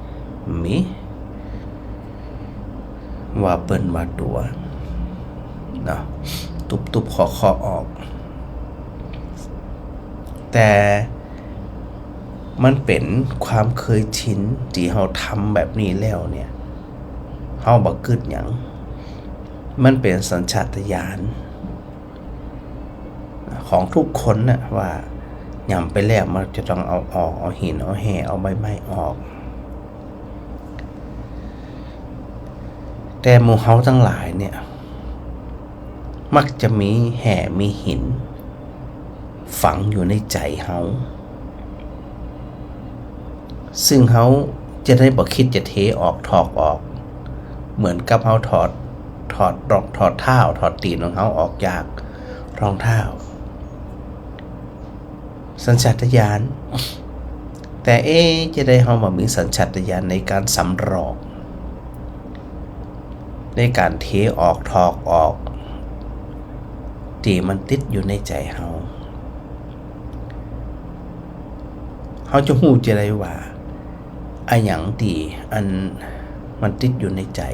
มี ว่าเปิ้นว่าตั๋ว เนาะ ตุ๊บตุ๊บเคาะเคาะออก แต่มันเป๋นความเคยชินตี้เฮาทำแบบนี้แล้วเนี่ย เฮาบ่กึ๊ดหยัง มันเป๋นสัญชาตญาณ ของทุกคนน่ะ ว่าหย่ำไปแล้วมันจะต้องเอาออก เอาหิน เอาแห่ เอาใบไม้ออก แต่หมู่เฮาตังหลายเนี่ย มักจะมีแห่มีหินฝังอยู่ในใจ๋เฮา ซึ่งเฮาจะได้บ่คิดจะเทออก ถอกออก เหมือนกับเฮาถอด ถอดรอง ถอดเท้า ถอดตี๋นของเฮาออกจากรองเท้า สัญชาตญาณ แต่เอ๊ะ จะใดเฮาบ่มีสัญชาตญาณในก๋านสำรอก ในก๋านเทออก ถอกออก ตี้มันติดอยู่ในใจ๋เฮา เฮาจะฮู้จะใดว่า อะหยังตี้อันมันติดอยู่ในใจ๋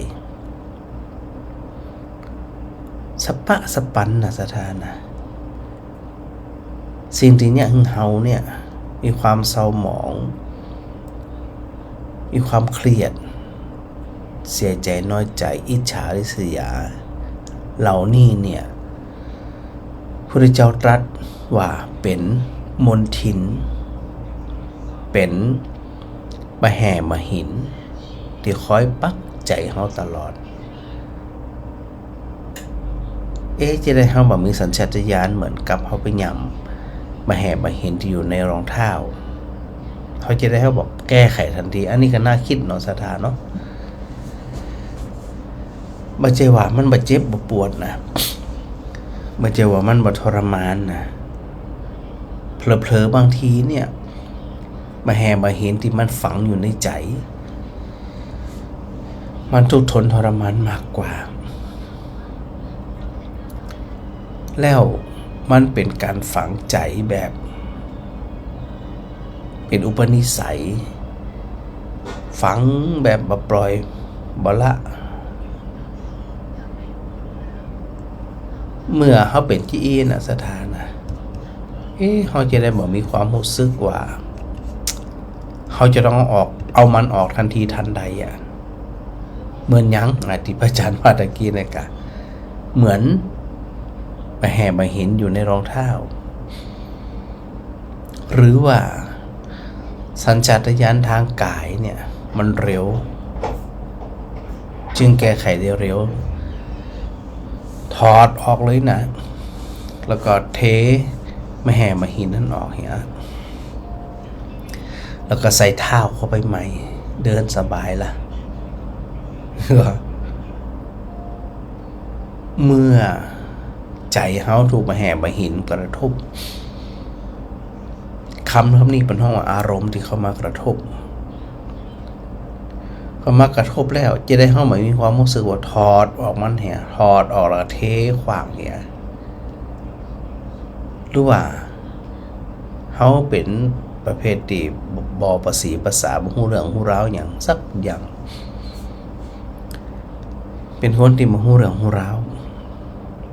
สะปะสะปันนะ ศรัทธานะ สิ่งตี้เยียะหื้อเฮาเนี่ย มีความเศร้าหมอง มีความเครียด เสียใจ๋ น้อยใจ๋ อิจฉาริษยา เหล่านี้เนี่ย พุทธเจ้าตรัสว่าเป๋นมลทิน เป๋นบ่าแห่บ่าหิน ตี้คอยปักใจ๋เฮาตลอด เอ๊ะ จะใดเฮาบ่มีสัญชาตญาณเหมือนกับเฮาไปหย่ำบ่าแห่บ่าหินตี้อยู่ในรองเท้า เฮาจะใดเฮาบ่แก้ไขตันที อันนี้ก็น่าคิดเนาะ ศรัทธาเนาะ บ่ใจ้ว่ามันบ่เจ็บบ่ปวดนะ บ่ใจ้ว่ามันบ่ทรมานนะ เผลอๆ บางทีเนี่ย บ่าแห่บ่าหินตี้มันฝังอยู่ในใจ๋ มันทุกข์ทนทรมานมากกว่า แล้วมันเป๋นก๋านฝังใจ๋แบบ เป๋นอุปนิสัย ฝังแบบบ่ปล่อยบ่ละ เมื่อเฮาเป๋นจี้อี้นะ ศรัทธานะ เอ๊ะ เฮาจะได้บ่มีความฮู้สึกว่า เฮาจะต้องเอาออก เอามันออกตันทีตันใดอะ เหมือนหยัง อ่ะ ตี้พระอาจ๋ารย์ว่าตะกี้นะกะ เหมือนบ่าแห่บ่าหินอยู่ในรองเท้า หรือว่าสัญชาตญาณตางก๋ายเนี่ยมันเร็ว จึงแก้ไขได้เร็ว ถอดออกเลยนะ แล้วก็เทบ่าแห่บ่าหินหั้นออกเหีย แล้วก็ใส่เท้าเข้าไปใหม่ เดินสบายละ เมื่อใจ๋เฮาถูกบ่าแห่บ่าหินกระทบ กำ กำนี้เปิ้นฮ้องว่าอารมณ์ตี้เข้ามากระทบ เข้ามากระทบแล้ว จะได้เฮาบ่มีความฮู้สึกว่าถอดออกมันเหีย ถอดออกแล้วก็เทขว้างเหีย หรือว่าเฮาเป๋นประเภทตี้บ่ บ่ประสีภาษา บ่ฮู้เรื่องฮู้ราวหยังสักอย่าง เป๋นคนตี้บ่ฮู้เรื่องฮู้ราว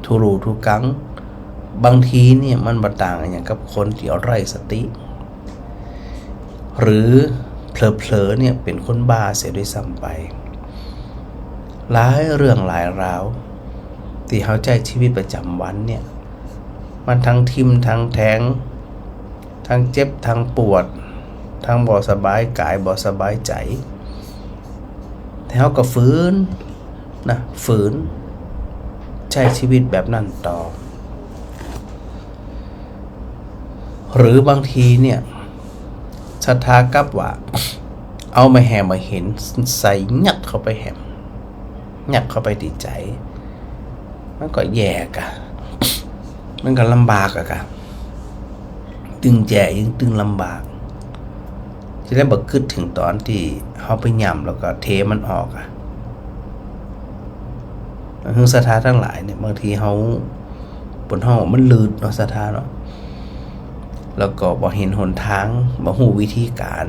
ทุลู่ทุกัง บางทีเนี่ยมันบ่ต่างอะหยังกับคนตี้ไร้สติ หรือเผลอๆ เนี่ยเป๋นคนบ้าเสียด้วยซ้ำไป หลายเรื่องหลายราวตี้เฮาใจ๊ชีวิตประจ๋ำวันเนี่ย มันตังทิ่มตังแทง ตังเจ็บตังปวด ตังบ่สบายก๋ายบ่สบายใจ๋ แต่เฮาก็ฝืนนะ ฝืนใจ๊ชีวิตแบบนั้นต่อ หรือบางทีเนี่ย ศรัทธากลับว่า เอาบ่าแห่บ่าหินใส่ยัดเข้าไปแหม ยัดเข้าไปตี้ใจ๋ มันก็แย่กะ มันก็ลำบากอะกะ ตึงแจ๋ยิ่งตึงลำบาก จะได้บ่กึ๊ดเถิงต๋อนตี้เฮาไปหย่ำแล้วก็เทมันออกอะ คือศรัทธาตังหลายเนี่ย บางทีเฮา เปิ้นฮ้องว่ามันลืดเนาะ ศรัทธาเนาะ แล้วก็บ่หันหนตาง บ่ฮู้วิธีก๋าน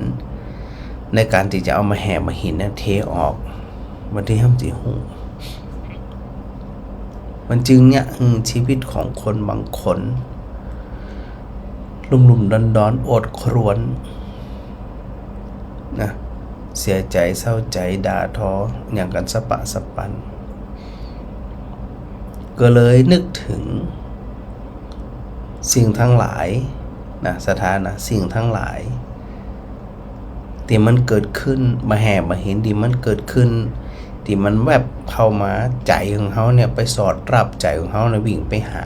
ในก๋านตี้จะเอาบ่าแห่บ่าหินเนี่ยเทออก บางทีเฮาบ่ฮู้ มันจึงเนี่ย อืม ชีวิตของคนบางคน ลุ่มๆ ดอนๆ อดครวญนะ เสียใจ๋ เศร้าใจ๋ ด่าทอหยังกั๋นสะปะสะปัน ก็เลยนึกเถิงสิ่งตังหลายนะ ศรัทธานะ สิ่งตังหลาย ตี้มันเกิดขึ้น บ่าแห่บ่าหินตี้มันเกิดขึ้น ตี้มันแวบเข้ามาใจ๋ของเฮาเนี่ย ไปสอดรับใจ๋ของเฮาเนี่ย วิ่งไปหา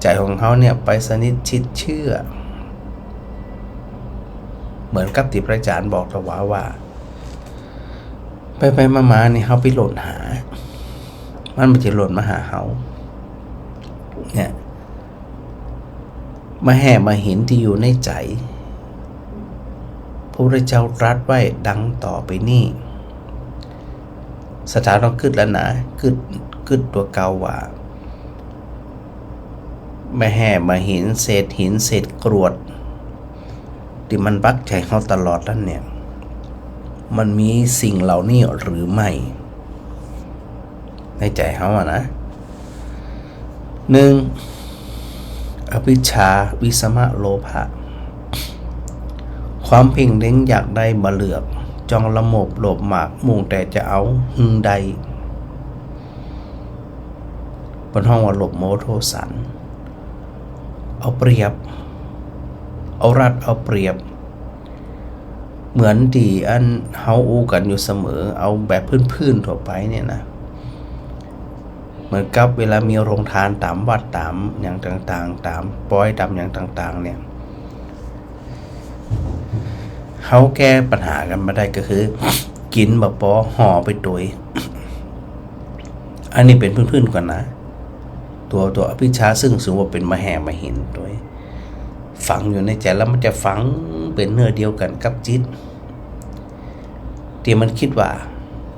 ใจ๋ของเฮาเนี่ยไปสนิทชิดเชื่อ เหมือนกับตี้พระอาจ๋ารย์บอกตะวาว่า ไปๆ มาๆ นี่เฮาไปหล่นหา มันบ่ใจ้หล่นมาหาเฮา เนี่ย บ่าแห่บ่าหินตี้อยู่ในใจ๋ พระพุทธเจ้าตรัสไว้ดังต่อไปนี้ ศรัทธาต้องกึ๊ดแล้วนะ กึ๊ด กึ๊ดตั๋วเก่าว่า บ่าแห่บ่าหิน เศษหิน เศษกรวด ตี้มันปักใจ๋เฮาตลอดนั้นเนี่ย มันมีสิ่งเหล่านี้หรือไม่ ในใจ๋เฮาอะนะ นึ่ง อภิชฌา วิสมะ โลภะ ความเพ่งเล็งอยากได้บ่เหลือก จ้องละโมบโลภมาก มุ่งแต่จะเอาหื้อได้ เปิ้นฮ้องว่าโลภโมโทสัน เอาเปรียบ เอารัดเอาเปรียบ เหมือนตี้อันเฮาอู้กั๋นอยู่เสมอ เอาแบบพื้นๆ ทั่วไปเนี่ยนะ เหมือนกับเวลามีโฮงตานต๋ามวัดต๋ามหยังต่างๆ ต๋ามปอยต๋ามหยังต่างๆ เนี่ย เฮาแก้ปัญหากั๋นบ่ได้ก็คือ กิ๋นบ่ปอ ห่อไปตวย อันนี้เป๋นพื้นๆ ก่อนนะ ตั๋ว ตั๋วอภิชฌา ซึ่งถือว่าเป๋นบ่าแห่บ่าหินตวย ฝังอยู่ในใจ๋แล้วมันจะฝังเป๋นเนื้อเดียวกั๋นกับจิต ตี้มันกึ๊ดว่า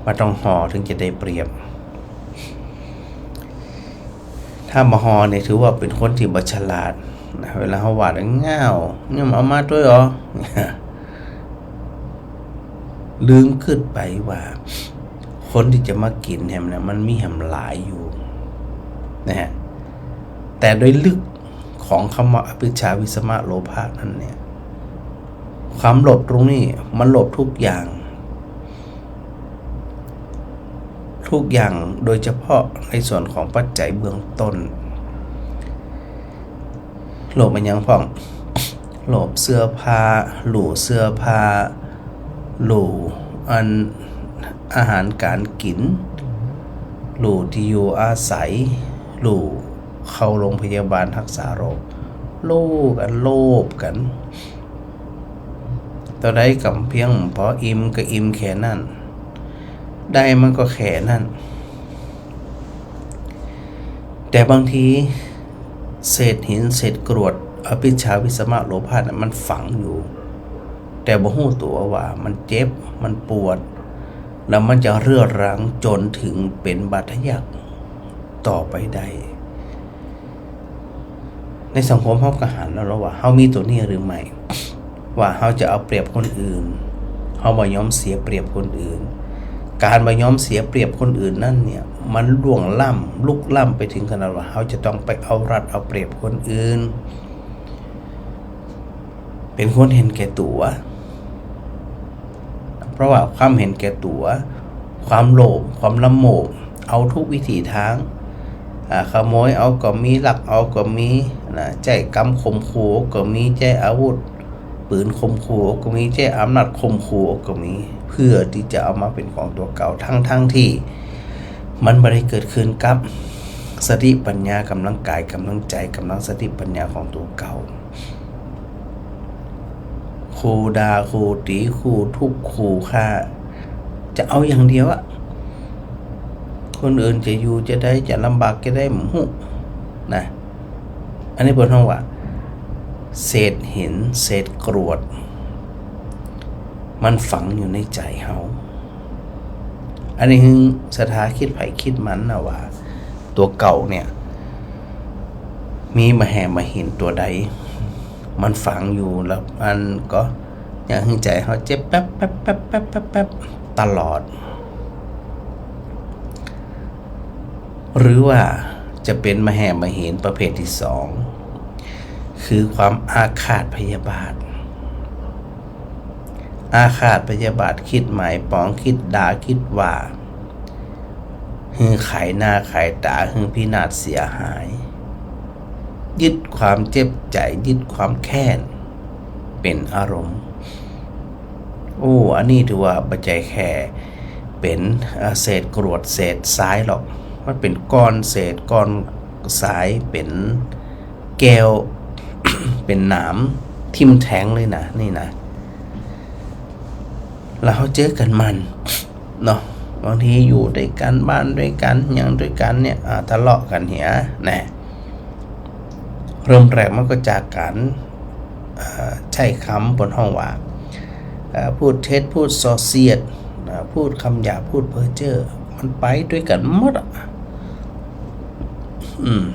บ่าต้องห่อเถิงจะได้เปรียบ ถ้าบ่ห่อนี่ถือว่าเป๋นคนตี้บ่ฉลาดนะ เวลาเฮาหวาด "อ้าว นี่บ่เอามาตวยเหรอ" ลืมกึ๊ดไปว่าคนตี้จะมากิ๋นแหมเนี่ย มันมีแหมหลายอยู่นะฮะ แต่โดยลึกของกำว่าอภิชฌา วิสมะ โลภะนั้นเนี่ย ความโลภตรงนี้มันโลภทุกอย่าง ทุกอย่าง โดยเฉพาะในส่วนของปัจจัยเบื้องต้น โลภอะหยังพ่อง โลภเสื้อผ้า ลู่เสื้อผ้า ลู่อันอาหารก๋านกิ๋น ลู่ตี้อยู่อาศัย ลู่เข้าโรงพยาบาลฮักษาโรค ลู่กั๋น โลภกั๋น เต้าใดก็เปียงปอ อิ่มก็อิ่มแค่นั้น ได้มาก็แค่นั้น แต่บางทีเศษหินเศษกรวด อภิชฌา วิสมะ โลภะน่ะ มันฝังอยู่ แต่บ่ฮู้ตั๋วว่ามันเจ็บ มันปวด แล้วมันจะเรื้อรังจ๋นเถิงเป๋นบาดทะยักต่อไปได้ ในสังคมเฮาก็หันแล้วว่า เฮามีตั๋วนี้หรือไม่ ว่าเฮาจะเอาเปรียบคนอื่น เฮาบ่ยอมเสียเปรียบคนอื่น ก๋านบ่ยอมเสียเปรียบคนอื่นนั้นเนี่ย มันล่วงล้ำ ลุกล้ำไปเถิงขนาดว่า เฮาจะต้องไปเอารัดเอาเปรียบคนอื่น เป๋นคนเห็นแก่ตั๋ว เพราะว่าความเห็นแก่ตั๋ว ความโลภ ความละโมบ เอาทุกวิถีตาง อ่า ขโมยเอาก็มี ลักเอาก็มีนะ ใจ๊กำข่มขู่ก็มี ใจ๊อาวุธปืนข่มขู่ก็มี ใจ๊อำนาจข่มขู่ก็มี เพื่อตี้จะเอามาเป๋นของตั๋วเก่า ทั้งๆ ตี้มันบ่ได้เกิดขึ้นกับสติปัญญา ก๋ำลังก๋าย ก๋ำลังใจ๋ ก๋ำลังสติปัญญาของตั๋วเก่า ขู่ด่า ขู่ตี๋ ขู่ทุบ ขู่ฆ่า จะเอาอย่างเดียวอะ คนอื่นจะอยู่จะได้ จะลำบากจะได้ บ่ฮู้นะ อันนี้เปิ้นฮ้องว่า เศษหิน เศษกรวด มันฝังอยู่ในใจ๋เฮา อันนี้หื้อศรัทธาคิดใผคิดมันนะว่า ตั๋วเก่าเนี่ย มีมะแหมะหินตั๋วใด มันฝังอยู่ แล้วมันก็ยังหื้อใจ๋เฮาเจ็บแป๊บๆๆๆๆๆ ตลอด หรือว่าจะเป๋นมะแหมะหินประเภทตี้สอง คือความอาฆาตพยาบาท อาฆาตพยาบาท คิดหมายปอง คิดด่า คิดว่า หื้อขายหน้าขายต๋า หื้อพินาศเสียหาย ยึดความเจ็บใจ๋ ยึดความแค้นเป๋นอารมณ์ โอ้ อันนี้ถือว่าบ่ใจ้แค่เป๋น เอ่อ เศษกรวดเศษทรายหรอก มันเป๋นก้อนเศษก้อนทราย เป๋นแก้ว เป๋นหนามทิ่มแทงเลยนะ นี่นะ แล้วเฮาเจอกั๋นมั่นเนาะ บางทีอยู่ตวยกั๋น บ้านตวยกั๋น หยังตวยกั๋นเนี่ย อ่า ทะเลาะกั๋นเหียนะ เริ่มแรกมันก็จากก๋าน เอ่อ ใจ๊กำเปิ้นฮ้องว่า เอ่อ พูดเท็จ พูดส่อเสียด เอ่อ พูดกำหยาบ พูดเพ้อเจ้อ มันไปตวยกั๋นหมดอะ อืม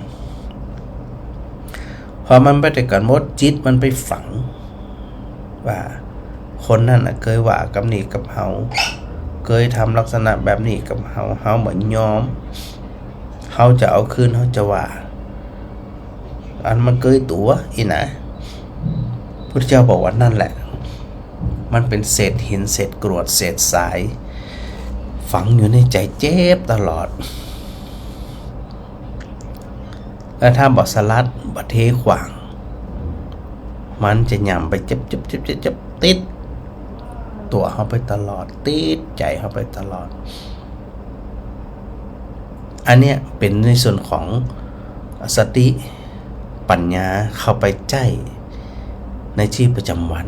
พอมันไปตวยกั๋นหมด จิตมันไปฝังว่า คนนั้นน่ะเกยว่ากำนี้กับเฮา เกยทำลักษณะแบบนี้กับเฮา เฮาบ่ยอม เฮาจะเอาคืน เฮาจะว่า อันมันเกยตั๋วอี้นะ พุทธเจ้าบอกว่านั่นแหละ มันเป๋นเศษหิน เศษกรวด เศษทราย ฝังอยู่ในใจ๋เจ็บตลอด แล้วถ้าบ่สลัด บ่เทขว้าง มันจะหย่ำไปเจ็บๆๆๆๆ ติดตั๋วเฮาไปตลอด ติดใจ๋เฮาไปตลอด อันเนี้ยเป๋นในส่วนของสติปัญญาเข้าไปใจ๊ในชีวิตประจ๋ำวัน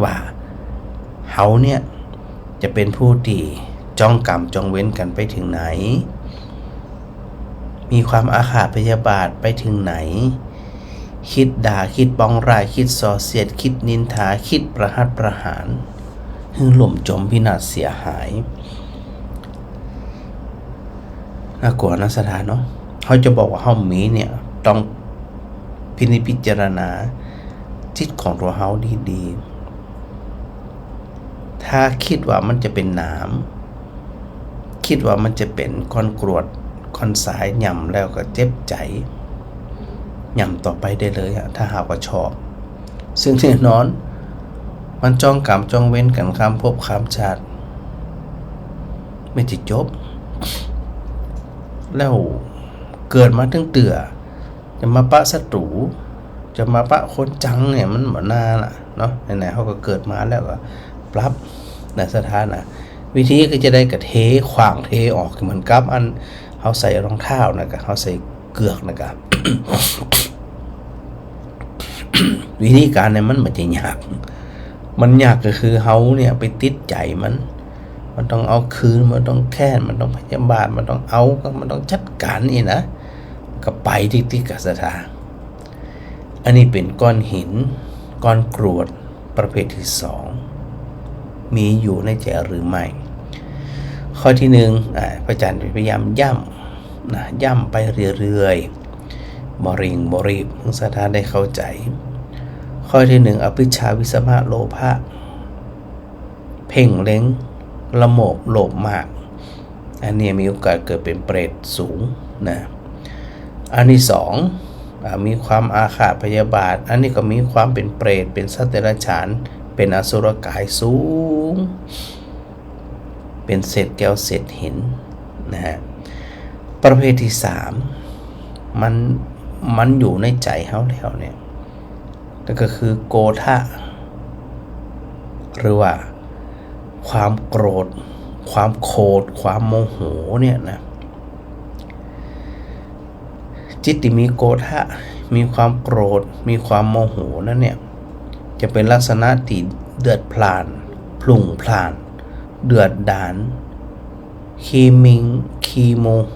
ว่าเฮาเนี่ยจะเป๋นผู้ตี้จ้องกรรมจ้องเวรกั๋นไปเถิงไหน มีความอาฆาตพยาบาทไปเถิงไหน คิดด่า คิดปองร้าย คิดส่อเสียด คิดนินทา คิดประหัตประหาร หื้อล่มจ๋มพินาศเสียหาย น่ากลัวนะศรัทธาเนาะ เขาจะบอกว่าเฮามีเนี่ย ต้องพินิจพิจารณาจิตของตั๋วเฮาดีๆ ถ้าคิดว่ามันจะเป๋นหนาม คิดว่ามันจะเป๋นก้อนกรวด ก้อนสาย หย่ำแล้วก็เจ็บใจ๋ หย่ำต่อไปได้เลยอะ ถ้าหากว่าชอบ ซึ่งแน่นอน มันจองก๋รรมจองเวรกั๋นข้ามภพข้ามชาติ ไม่จะจบ แล้วเกิดมาตึงเตื้อ จะมาปะศัตรู๋ จะมาปะคนจังเนี่ย มันบ่น่าละเนาะ ไหนๆ เฮาก็เกิดมาแล้วก็ปรับนะ ศรัทธานะ วิธีก็จะได้ก็เทขว้างเทออก เหมือนกับอันเฮาใส่รองเท้านะกะ เฮาใส่เกือกนะกะ วิธีก๋านเนี่ยมันบ่ใจ้ยาก มันยากก็คือเฮาเนี่ยไปติดใจ๋มัน มันต้องเอาคืน มันต้องแค้น มันต้องพยาบาท มันต้องเอา มันต้องจัดก๋านนี่นะ ก็ไปติ๊กๆ กะ ศรัทธา อันนี้เป๋นก้อนหิน ก้อนกรวดประเภทตี้สอง มีอยู่ในใจ๋หรือไม่ ข้อตี้นึ่ง อ่า พระอาจ๋ารย์พยายามย้ำนะ ย้ำไปเรื่อยๆ บ่เร่งบ่รีบ หื้อศรัทธาได้เข้าใจ๋ ข้อตี้นึ่ง อภิชฌา วิสมะ โลภะ เพ่งเล็ง ละโมบ โลภมาก อันนี้มีโอกาสเกิดเป๋นเปรตสูงนะ อันตี้สอง อ่า มีความอาฆาตพยาบาท อันนี้ก็มีความเป๋นเปรต เป๋นสัตว์เดรัจฉาน เป๋นอสุรกายสูง เป๋นเศษแก้วเศษหินนะฮะ ประเภทตี้สาม มัน มันอยู่ในใจ๋เฮาแล้วเนี่ย แล้วก็คือโกธะ หรือว่าความโกรธ ความโขด ความโมโหเนี่ยนะ จิตตี้มีโกธะ มีความโกรธ มีความโมโหนั้นเนี่ย จะเป๋นลักษณะตี้เดือดพล่าน ผุ่งผล่าน เดือดดาล ขี้หมิ่ง ขี้โมโห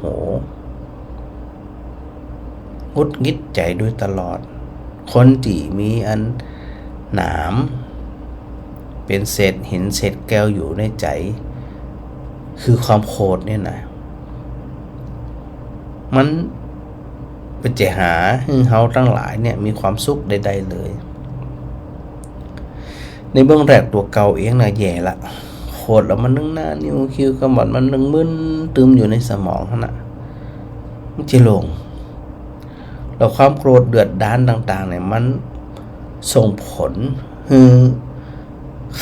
หงุดหงิดใจ๋โดยตลอด คนตี้มีอันหนาม เป๋นเศษหินเศษแก้วอยู่ในใจ๋ คือความโขดเนี่ยนะ มันบ่ใจ้หาหื้อเฮาตังหลายเนี่ยมีความสุขใดๆ เลย ในเบื้องแรกตั๋วเก่าเองน่ะแย่ละ โขดแล้วมันนึ่งหน้านิ้วคิ้วขมวด มันนึ่งมึนตึมอยู่ในสมองหั้นน่ะ มันจะโล่ง แล้วความโกรธเดือดดาลต่างๆ เนี่ย มันส่งผลหื้อ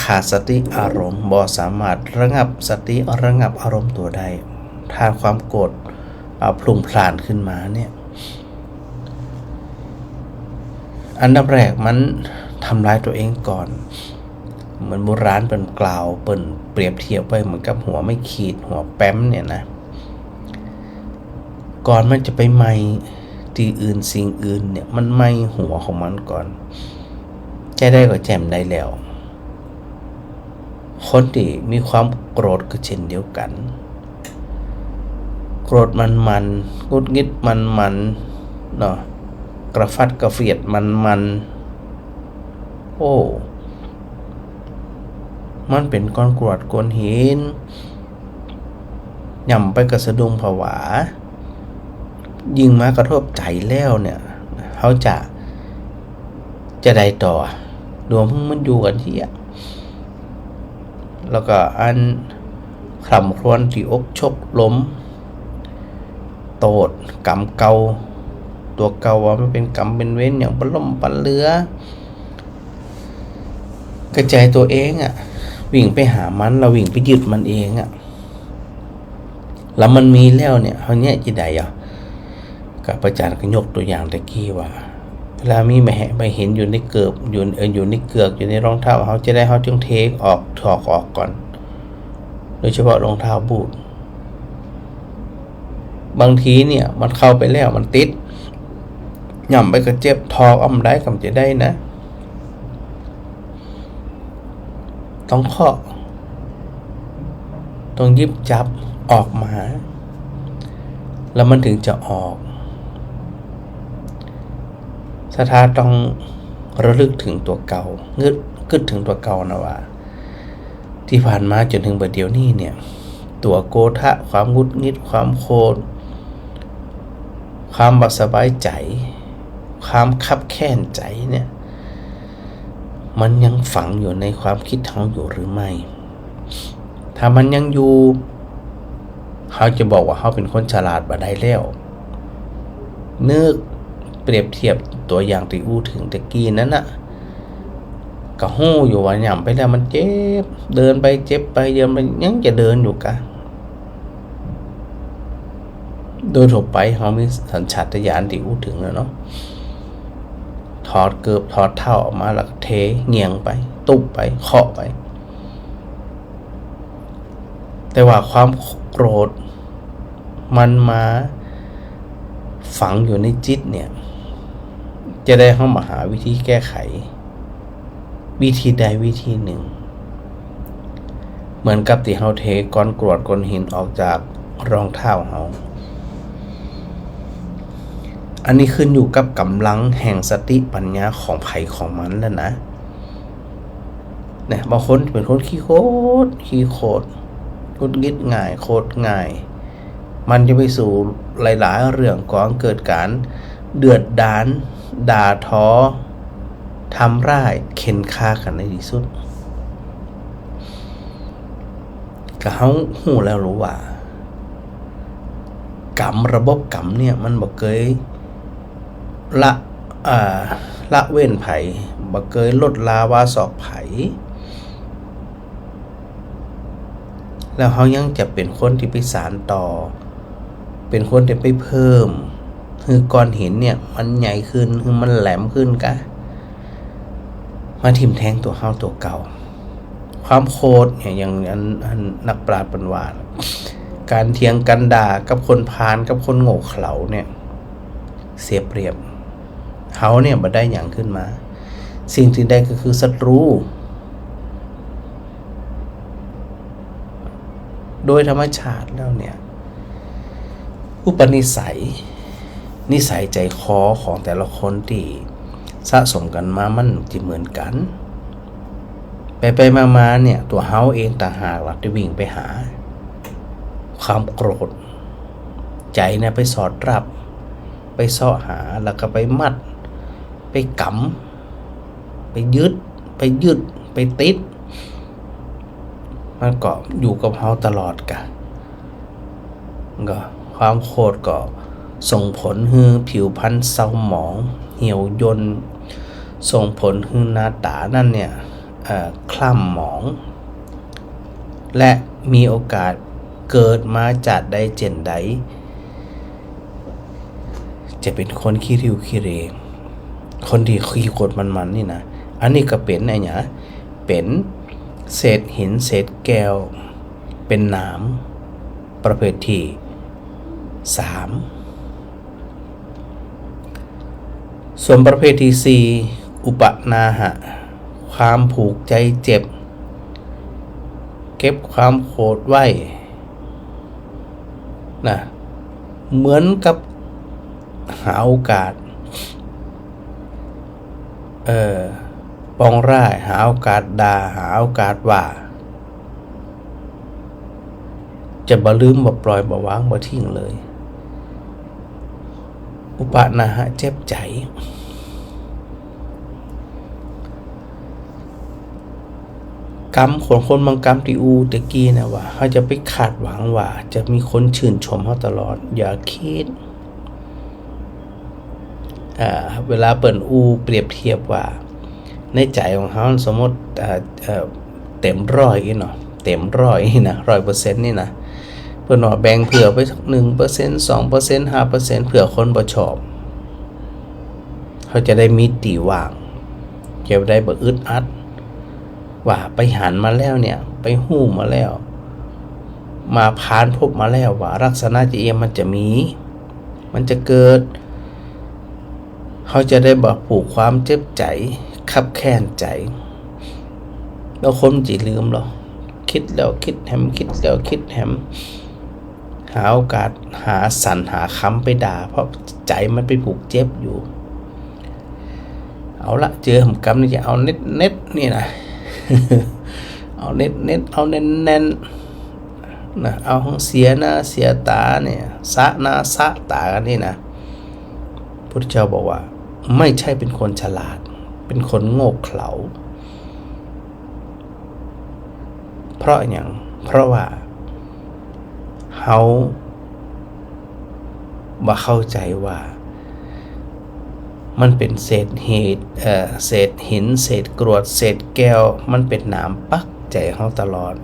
ขาดสติอารมณ์ บ่สามารถระงับสติระงับอารมณ์ตั๋วได้ ถ้าความโกรธ อ่า ผุ่งผล่านขึ้นมาเนี่ย อันดับแรกมันทำลายตั๋วเองก่อน เหมือนโบราณเปิ้นกล่าว เปิ้นเปรียบเทียบไว้เหมือนกับหัวไม้ขีด หัวแป๊มเนี่ยนะ ก่อนมันจะไปไหม้ตี้อื่นสิ่งอื่นเนี่ย มันไหม้หัวของมันก่อน ใจ๊ได้ก็แจ่มได้แล้ว คนตี้มีความโกรธก็เช่นเดียวกั๋น โกรธมันๆ หงุดหงิดมันๆ เนาะ กระฟัดกระเฟียดมันๆ โอ้ มันเป๋นก้อนกรวดก้อนหิน หย่ำไปก็สะดุ้งผวา ยิ่งมากระทบใจ๋แล้วเนี่ย เฮาจะ จะใดต่อ รวมถึงมันอยู่กั๋นเหีย แล้วก็อันคร่ำครวญตี้อกชกลม โต้ษก๋รรมเก่า ตั๋วเก่าว่ามันเป๋นก๋รรมเป๋นเวรอย่างปะล้มปะเหลือ กระจายตั๋วเองอะ วิ่งไปหามัน แล้ววิ่งไปยึดมันเองอะ แล้วมันมีแล้วเนี่ย เฮาเยียะจะใดอะ ก็พระอาจ๋ารย์ก็ยกตั๋วอย่างตะกี้ว่า เวลามีใบเห็นอยู่ในเกิบ อยู่ เอ่อ อยู่ในเกือก อยู่ในรองเท้า เฮาจะใด เฮาจึงเทออก ถอดออกก่อน โดยเฉพาะรองเท้าบูท บางทีเนี่ยมันเข้าไปแล้ว มันติด หย่ำไปก็เจ็บ ถอดอำใดก็จะใดนะ ต้องเคาะ ต้องหยิบจับออกมา แล้วมันถึงจะออก ศรัทธาต้องระลึกถึงตั๋วเก่า งึด กึ๊ดถึงตั๋วเก่านะว่า ตี้ผ่านมาจ๋นถึงบ่าเดี่ยวนี้เนี่ย ตั๋วโกธะ ความหงุดหงิด ความโขด ความบ่สบายใจ๋ ความคับแค้นใจ๋เนี่ย มันยังฝังอยู่ในความกึ๊ดเฮาอยู่หรือไม่ ถ้ามันยังอยู่ เฮาจะบอกว่าเฮาเป๋นคนฉลาดบ่ได้แล้ว นึกเปรียบเทียบตั๋วอย่างตี้อู้เถิงตะกี้นั้นน่ะ ก็ฮู้อยู่ว่าหย่ำไปแล้วมันเจ็บ เดินไปเจ็บไป เดินไปยังจะเดินอยู่กา โดยทั่วไปเฮามีสัญชาตญาณตี้อู้เถิงแล้วเนาะ ถอดเกิบถอดเท้าออกมาแล้วก็เทเหงี่ยงไป ตุ๊บไป เคาะไป แต่ว่าความโกรธมันมาฝังอยู่ในจิตเนี่ย จะได้เฮามาหาวิธีแก้ไข วิธีใดวิธีนึ่ง เหมือนกับตี้เฮาเทก้อนกรวดก้อนหินออกจากรองเท้าเฮา อันนี้ขึ้นอยู่กับก๋ำลังแห่งสติปัญญาของใผของมันแล้วนะ เนี่ย บางคนเป๋นคนขี้โขด ขี้โขด หงุดหงิดง่าย โขดง่าย มันจะไปสู่หลายๆ เรื่อง ก่อเกิดก๋านเดือดดาล ด่าทอ ทำร้าย เข็ญฆ่ากั๋นในตี้สุด ก็เฮาฮู้แล้วหรือว่า กรรม ระบบกรรมเนี่ยมันบ่เกยละ อ่า ละเว้นใผ บ่เกยลดลาวาศอกใผ แล้วเฮายังจะเป๋นคนตี้ไปสานต่อ เป๋นคนตี้ไปเพิ่ม หื้อก้อนหินเนี่ยมันใหญ่ขึ้น หื้อมันแหลมขึ้นกา มาทิ่มแทงตั๋วเฮาตั๋วเก่า ความโขดเนี่ย อย่างอัน อันนักปราชญ์เปิ้นว่า ก๋านเถียงก๋านด่ากับคนพาลกับคนโง่เขลาเนี่ย เสียเปรียบ เฮาเนี่ยบ่ได้หยังขึ้นมา สิ่งตี้ได้ก็คือศัตรู โดยธรรมชาติแล้วเนี่ย อุปนิสัย นิสัยใจ๋คอของแต่ละคนตี้สะสมกั๋นมามันจะเหมือนกั๋น ไปๆ มาๆ เนี่ย ตั๋วเฮาเองต่างหากล่ะตี้วิ่งไปหาความโกรธ ใจ๋เนี่ยไปสอดรับ ไปเซาะหา แล้วก็ไปมัด ไปกำ ไปยึด ไปยึด ไปติด มันก็อยู่กับเฮาตลอดกา ก็ความโขดก็ส่งผลหื้อผิวพรรณเศร้าหมอง เหี่ยวย่น ส่งผลหื้อหน้าต๋านั้นเนี่ย เอ่อ คล้ำหมอง และมีโอกาสเกิดมาจาติใดเจ๋นใด จะเป๋นคนขี้ริ้วขี้เหร่ คนตี้ขี้โขดมันๆ นี่นะ อันนี้ก็เป๋นอะหยัง เป๋นเศษหินเศษแก้ว เป๋นหนามประเภทตี้สาม ส่วนประเภทตี้สี่ อุปนาหะ ความผูกใจ๋เจ็บ เก็บความโขดไว้ นะ เหมือนกับหาโอกาส เอ่อ ปองร้าย หาโอกาสด่า หาโอกาสว่า จะบ่ลืม บ่ปล่อย บ่วาง บ่ทิ้งเลย อุปนาหะ เจ็บใจ๋ กำของคนบางกำตี้อู้ตะกี้นะว่า เฮาจะไปคาดหวังว่าจะมีคนชื่นชมเฮาตลอด อย่าคิด อ่า เวลาเปิ้นอู้เปรียบเทียบว่า ในใจ๋ของเฮา สมมุติ อ่า เอ่อ เต็มร้อยอี้เนาะ เต็มร้อยอี้นะ ร้อยเปอร์เซ็นต์ นี่นะ เปิ้นว่าแบ่งเผื่อไปสัก หนึ่งเปอร์เซ็นต์ สองเปอร์เซ็นต์ ห้าเปอร์เซ็นต์ เผื่อคนบ่ชอบ เฮาจะได้มีตี้ว่าง จะได้บ่อึดอัด ว่าไปหันมาแล้วเนี่ย ไปฮู้มาแล้ว มาผ่านพบมาแล้วว่าลักษณะจะเอี้ยมันจะมี มันจะเกิด เฮาจะได้บ่ผูกความเจ็บใจ๋ คับแค้นใจ๋ แล้วคนจะลืมลอ คิดแล้วคิดแหม คิดแล้วคิดแหม หาโอกาส หาสรรหาคำไปด่า เพราะใจ๋มันไปผูกเจ็บอยู่ เอาละ เจอหำกำนี่จะเอาเน็ตๆ นี่นะ เอาเน็ตๆ เอาแน่นๆ นะ เอาหื้อเสียหน้าเสียต๋าเนี่ย สะหน้าสะต๋ากั๋นนี่นะ พุทธเจ้าบอกว่า ไม่ใช่เป็นคนฉลาด เป็นคนโง่เขลา เพราะหยัง เพราะว่าเฮาบ่เข้าใจ๋ว่า มันเป๋นเศษหิน เอ่อ เศษหิน เศษกรวด เศษแก้ว มันเป๋นหนามปักใจ๋เฮาตลอด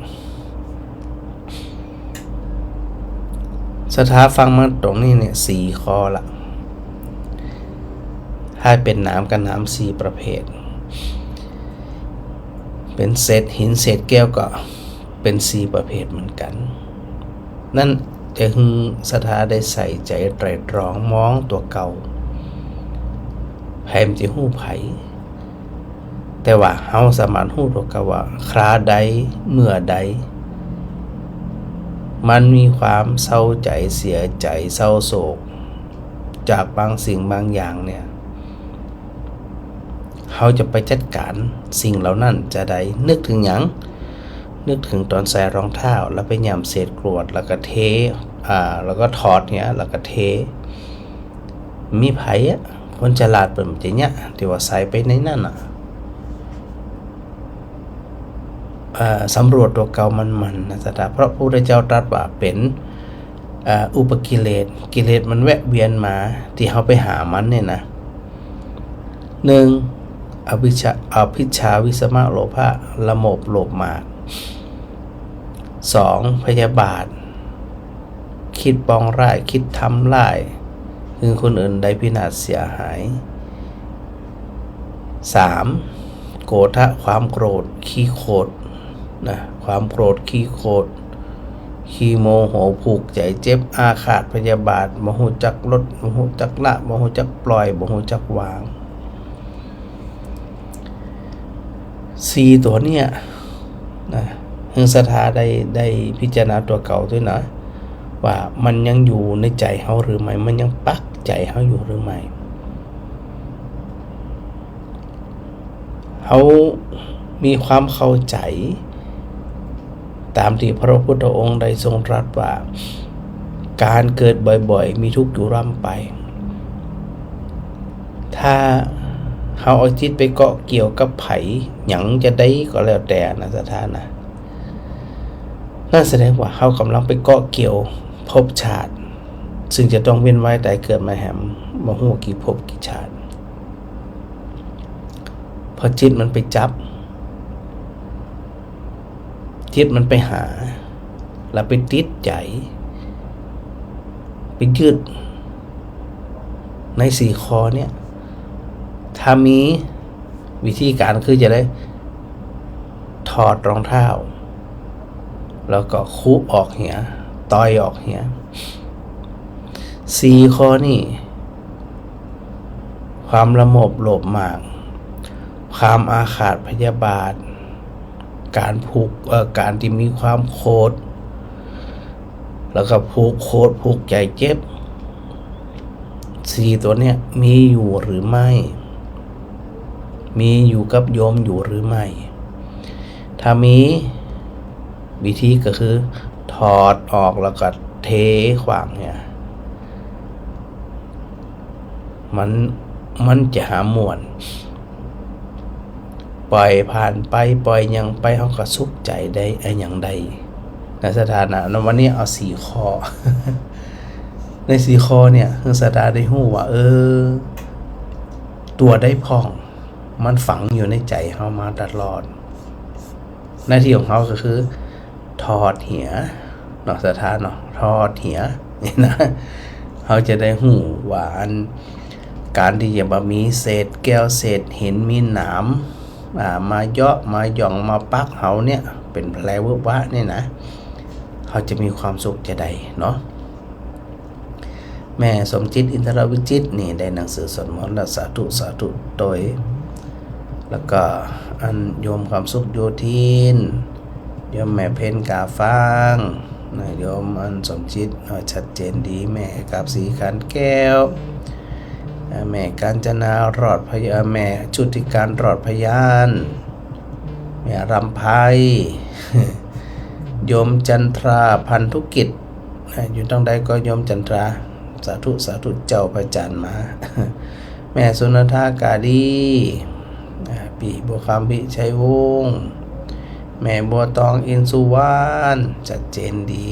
ศรัทธาฟังมาตรงนี้เนี่ย สี่ข้อละ ถ้าเป๋นหนามก็หนามสี่ประเภท เป๋นเศษหินเศษแก้วก็เป๋นสี่ประเภทเหมือนกั๋น นั้นจะหื้อศรัทธาได้ใส่ใจ๋ไตร่ตรองมองตั๋วเก่า ใผมันจะฮู้ใผ แต่ว่าเฮาสามารถฮู้ตั๋วเก่าว่า คราใด เมื่อใด มันมีความเศร้าใจ๋ เสียใจ๋ เศร้าโศก จากบางสิ่งบางอย่างเนี่ย เฮาจะไปจัดก๋านสิ่งเหล่านั้นจาใด นึกเถิงหยัง นึกเถิงต๋อนใส่รองเท้า แล้วไปหย่ำเศษกรวด แล้วก็เท อ่า แล้วก็ถอดเหีย แล้วก็เท มีใผอะ คนฉลาดเปิ้นจะเยียะ ตี้ว่าใส่ไปในนั้นน่ะ เอ่อ สำรวจตั๋วเก่ามันๆ นะศรัทธา เพราะพระพุทธเจ้าตรัสว่าเป๋น เอ่อ อุปกิเลส กิเลสมันแวะเวียนมา ตี้เฮาไปหามันเนี่ยนะ หนึ่ง อภิชฌา อภิชฌา วิสมะ โลภะ ละโมบโลภมาก สอง พยาบาท กึ๊ดปองร้าย กึ๊ดทำร้าย หื้อคนอื่นได้พินาศเสียหาย สาม โกธะ ความโกรธ ขี้โขด นะ ความโกรธ ขี้โขด ขี้โมโห ผูกใจ๋เจ็บ อาฆาตพยาบาท บ่ฮู้จักลด บ่ฮู้จักละ บ่ฮู้จักปล่อย บ่ฮู้จักวาง สี่ตั๋วเนี่ยนะ หื้อศรัทธาได้ ได้พิจารณาตั๋วเก่าตวยนะ ว่ามันยังอยู่ในใจ๋เฮาหรือไม่ มันยังปักใจ๋เฮาอยู่หรือไม่ เฮามีความเข้าใจ๋ ต๋ามตี้พระพุทธองค์ได้ทรงตรัสว่า ก๋านเกิดบ่อยๆ มีทุกข์อยู่ร่ำไป ถ้าเฮาเอาจิตไปเกาะเกี่ยวกับใผ หยังจาใดก็แล้วแต่นะศรัทธานะ นั่นแสดงว่าเฮาก่ำลังไปเกาะเกี่ยวภพชาติ ซึ่งจะต้องเวียนว่ายต๋ายเกิดมาแหม บ่ฮู้กี่ภพกี่ชาติ เพราะจิตมันไปจับ จิตมันไปหา แล้วไปติดใจ๋ ไปยึด ในสี่ข้อเนี่ย ถ้ามีวิธีก๋านคือจาใด ถอดรองเท้า แล้วก็คุออกเหีย ต่อยออกเหีย สี่ข้อนี่ ความละโมบโลภมาก ความอาฆาตพยาบาท ก๋านผูก เอ่อ ก๋านตี้มีความโขด แล้วก็ผูกโขด ผูกใจ๋เจ็บ สี่ตั๋วเนี่ยมีอยู่หรือไม่ มีอยู่กับโยมอยู่หรือไม่ ถ้ามี วิธีก็คือถอดออกแล้วก็เทขว้างเหีย มัน มันจะหาม่วน ปล่อยผ่านไป ปล่อยหยังไป เฮาก็สุขใจ๋ได้ อะหยังได้ นะศรัทธานะ วันนี้เอาสี่ข้อ ในสี่ข้อเนี่ย หื้อศรัทธาได้ฮู้ว่า เออ ตั๋วใดพ่อง มันฝังอยู่ในใจ๋เฮามาตลอด หน้าตี้ของเฮาก็คือ ถอดเหีย เนาะศรัทธาเนาะ ถอดเหีย นี่นะ เฮาจะได้ฮู้ว่าอัน ก๋านตี้จะบ่ามีเศษแก้วเศษหิน มีหนาม อ่า มาเยาะมาหย่องมาปักเฮาเนี่ย เป๋นแผลวึบวะเนี่ยนะ เฮาจะมีความสุขจาใดเนาะ แม่สมจิต อินทรวิจิตรนี่ ได้หนังสือสวดมนต์แล้ว สาธุ สาธุโตย แล้วก็อันโยมความสุขโยธิน โยมแม่เพ็ญกาฟางนะ โยมอันสมจิต เอ่อ ชัดเจนดี แม่กาบสีขันแก้ว เอ่อ แม่กาญจนารอดพยา แม่ชุติการรอดพยาน แม่รำไพ โยมจันทราพันธุกิจ อ่า อยู่ตางใดก็โยมจันทรา สาธุ สาธุเจ้า พระอาจารย์มา แม่สุนันทากาดี อ่า ปี้บัวคำ พิชัยวงศ์ แม่บัวตอง อินทร์สุวรรณ ชัดเจนดี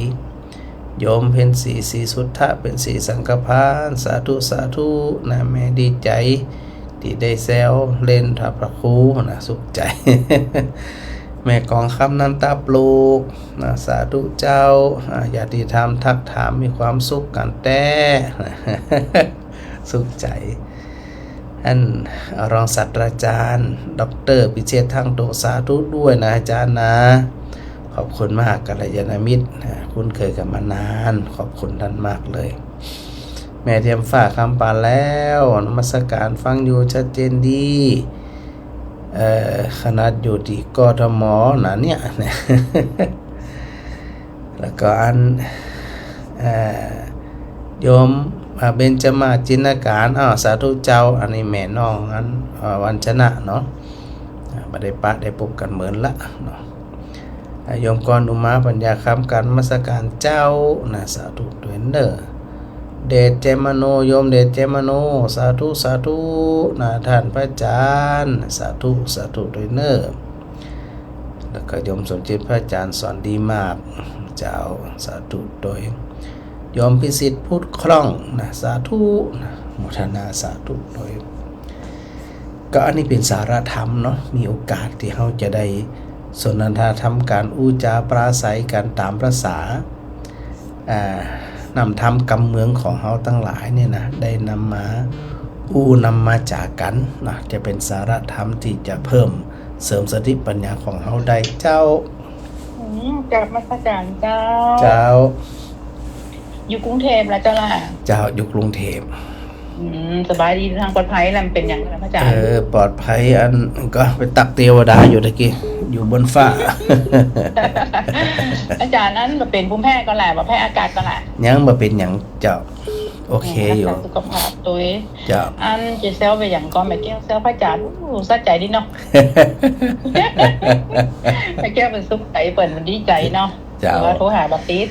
โยมเพ็ญศรี ศรีสุทธะ เพ็ญศรีสังฆพาน สาธุ สาธุ นะ แม่ดีใจ๋ ตี้ได้แซวเล่นถ้าพระครูนะ สุขใจ๋ แม่กองคำ นันตาปลูก นะ สาธุเจ้า อ่า ญาติธรรมทักถาม มีความสุขกั๋นแต๊ สุขใจ๋ อันรองศาสตราจารย์ ด็อกเตอร์ พิเชษฐ์ ทั่งตรง สาธุด้วยนะอาจารย์นะ ขอบคุณมาก กัลยาณมิตร อ่า คุ้นเคยกั๋นมานาน ขอบคุณต้านมากเลย แม่เทียมฟ้า คำปานแหล้ว นมัสการ ฟังอยู่ชัดเจนดี เอ่อ ขนาดอยู่ตี้ กทม นะเนี่ย แล้วก็อัน เอ่อ โยม อ่า เบญจมาศ จินนาการ อ้าว สาธุเจ้า อันนี้แม่น้องอัน อ่า วันชนะเนาะ อ่า บ่ได้ปะได้ปบกั๋นเมินละเนาะ อ่า โยมกรอุมา ปัญญาคำ กราบนมัสการเจ้านะ สาธุตวยเน่อ เดชเจมโน โยมเดชเจมโน สาธุ สาธุนะ ต้านพระอาจารย์ สาธุ สาธุตวยเน่อ แล้วก็โยมสมจิต พระอาจารย์สอนดีมาก เจ้า สาธุตวย โยมพิสิทธิ์ พุทธคล่องนะ สาธุนะ โมทนาสาธุตวย ก็อันนี้เป๋นสาระธรรมเนาะ มีโอกาสตี้เฮาจะได้สนทนาธรรมกั๋น อู้จ๋าปราศรัยกั๋นต๋ามประสา อ่า น้ำธรรมกำเมืองของเฮาตังหลายเนี่ยนะ ได้นำมาอู้นำมาจ๋ากั๋นนะ จะเป๋นสาระธรรมตี้จะเพิ่มเสริมสติปัญญาของเฮาได้เจ้า อืม กราบนมัสการเจ้า เจ้า อยู่กรุงเทพฯแล้วเจ้าล่ะ เจ้า อยู่กรุงเทพฯ อืม สบายดี เดินทางปลอดภัย แล้วบ่เป๋นหยังนะพระอาจารย์ เออ ปลอดภัย อันก็ไปตักเตวดาอยู่ตะกี้ อยู่บนฟ้า อาจารย์ อันบ่เป๋นภูมิแพ้ก่อแหละ บ่แพ้อากาศก่อแหละ ยังบ่เป๋นหยังเจ้า โอเคอยู่ รักษาสุขภาพตวย เจ้า อันจะแซวไปหยังก่อ แม่แก้วแซวพระอาจารย์ อู้ สะใจ๋ดีเนาะ แม่แก้วเปิ้นสุขใจ๋ เปิ้นดีใจ๋เนาะ เจ้า แต่ว่าโทรหาบ่ติด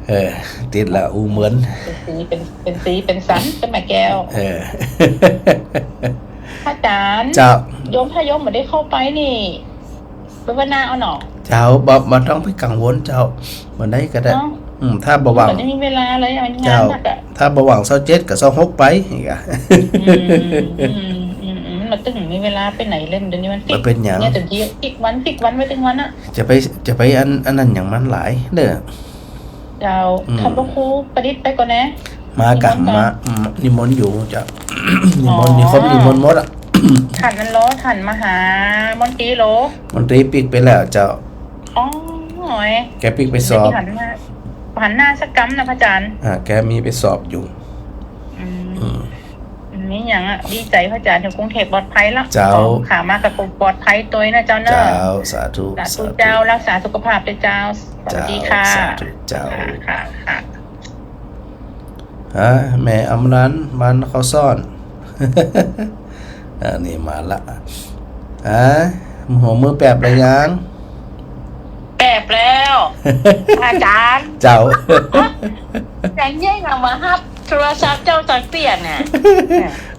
เออ ติดละอู้เมิน เป๋นสี เป๋น เป๋นสีเป๋นสัน เจ้าแม่แก้ว เออ พระอาจารย์ เจ้า โยม ถ้าโยมบ่ได้เข้าไปนี่ ไปวันหน้าเอาเนาะ เจ้า บ่ บ่ต้องไปกังวลเจ้า วันใดก็ได้ เนาะ อืม ถ้าบ่ว่าง บ่ได้มีเวลาเลยอะ มันงาน เจ้า หนักอะ ถ้าบ่ว่างซาวเจ็ดก็ซาวหกไป นี่กะ อืม อืม อืม อืม มันบ่ตึงมีเวลาไปไหนเลย เดี๋ยวนี้มันฟิก บ่เป๋นหยัง เนี่ย เดี๋ยวนี้ฟิกวัน ฟิกวันไว้ตึงวันอะ จะไป จะไปอัน อันนั้นหยังมันหลายเน่อ เจ้า อืม ท่านพระครูประดิษฐ์ไปก่อนนะ มากะ นิมนต์ก่อน มา อืม นิมนต์อยู่เจ้า นิมนต์ อ๋อ นี่ครบนิมนต์หมดอะ ท่านนั้นเหรอ ท่านมหามนตรีเหรอ มนตรีปิ๊กไปแล้วเจ้า อ๋อ แกปิ๊กไปสอบ หันหน้า หันหน้าสักกำนะพระอาจารย์ อ่า แกมีไปสอบอยู่ อืม อืม มีหยังอะ ดีใจ๋พระอาจารย์ ถึงกรุงเทพฯปลอดภัยแล้ว เจ้า ของขามาก็ปลอดภัยตวยนะเจ้าเนอะ เจ้า สาธุ สาธุ สาธุเจ้า รักษาสุขภาพด้วยเจ้า สวัสดีค่ะ เจ้า สาธุเจ้า ค่ะ ค่ะ ค่ะ ฮะ แม่อำรัน บ้านเขาซ่อน อันนี้มาละ ฮะ หัวมือแปบแล้วยัง แปบแล้ว อาจารย์ เจ้า ยังเย่งเอามาฮับโทรศัพท์เจ้าสักเตี้ยน่ะ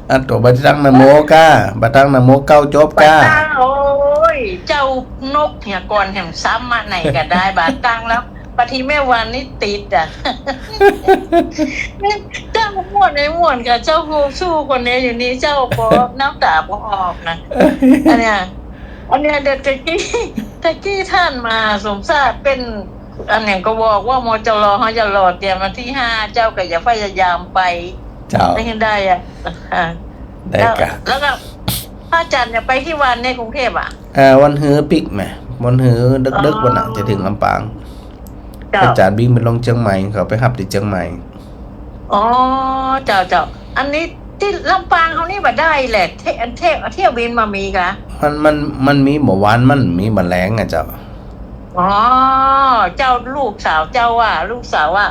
อันตั๋วบ่าตั้งนะโมก้า บ่าตั้งนะโมเก้าจบก้า บ่าตั้ง โอ้ย เจ้านกเหียก่อนแหมซ้ำมาไหนก็ได้ บ่าตั้งแล้ว บางทีแม่วันนี่ติดอะ เจ้าม่วนในม่วนกับเจ้าฮูสู้คนนี้อยู่นี่ เจ้าก็น้ำตาบ่ออกนะ อันเนี้ย อันเนี้ยเดี๋ยวตะกี้ ตะกี้ท่านมาสมชาติเป็น อันเนี้ยก็บอกว่า มจร เขาจะรอเตรียมวันที่ห้า เจ้าก็อย่าพยายามไป เจ้า ได้ ได้อะ อ่า ได้กะ แล้วก็พระอาจารย์จะไปกี่วันในกรุงเทพฯอะ เอ่อ วันฮือปิ๊กแหม วันฮือดึกๆ อ๋อ วันน่ะ จะถึงลำปาง เจ้า อาจารย์บินไปลงเจียงใหม่ เขาไปฮับที่เจียงใหม่ อ๋อ เจ้า เจ้า อันนี้ตี้ลำปางเขานี่บ่ได้แหละ เท- อันเที่ยว- เที่ยวบินบ่มีกะ มัน- มัน- มันมีเมื่อวาน มันมีบ่าแลงอะเจ้า อ๋อ เจ้า ลูกสาวเจ้าว่า ลูกสาวว่า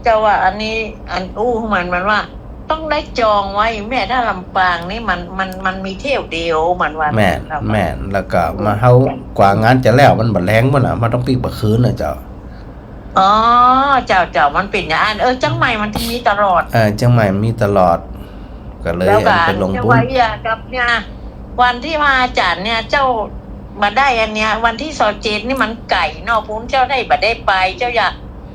เจ้าว่าอันนี้ อันอู้มัน มันว่า ต้องได้จองไว้แม่ ถ้าลำปางนี่มัน- มัน- มันมีเที่ยวเดียว มันว่า แม่น แม่น แล้วก็มาเฮากว่างานจะแล้ว มันบ่าแลงหมดน่ะ มันต้องปิ๊กบ่าคืนน่ะเจ้า อ๋อ เจ้า เจ้า มันเป๋นอย่างอั้น เออ เจียงใหม่มันจะมีตลอด เออ เจียงใหม่มันมีตลอด ก็เลย แล้วก็ อันไปลงบุญ เจ้าว่าเอี้ยกับเนี่ย วันตี้พระอาจ๋ารย์เนี่ย เจ้าบ่ได้อันเนี้ย วันตี้ซาวเจ็ดนี่มันไก๋เนาะ ปุ้นเจ้าได้บ่ได้ไป เจ้าอย่า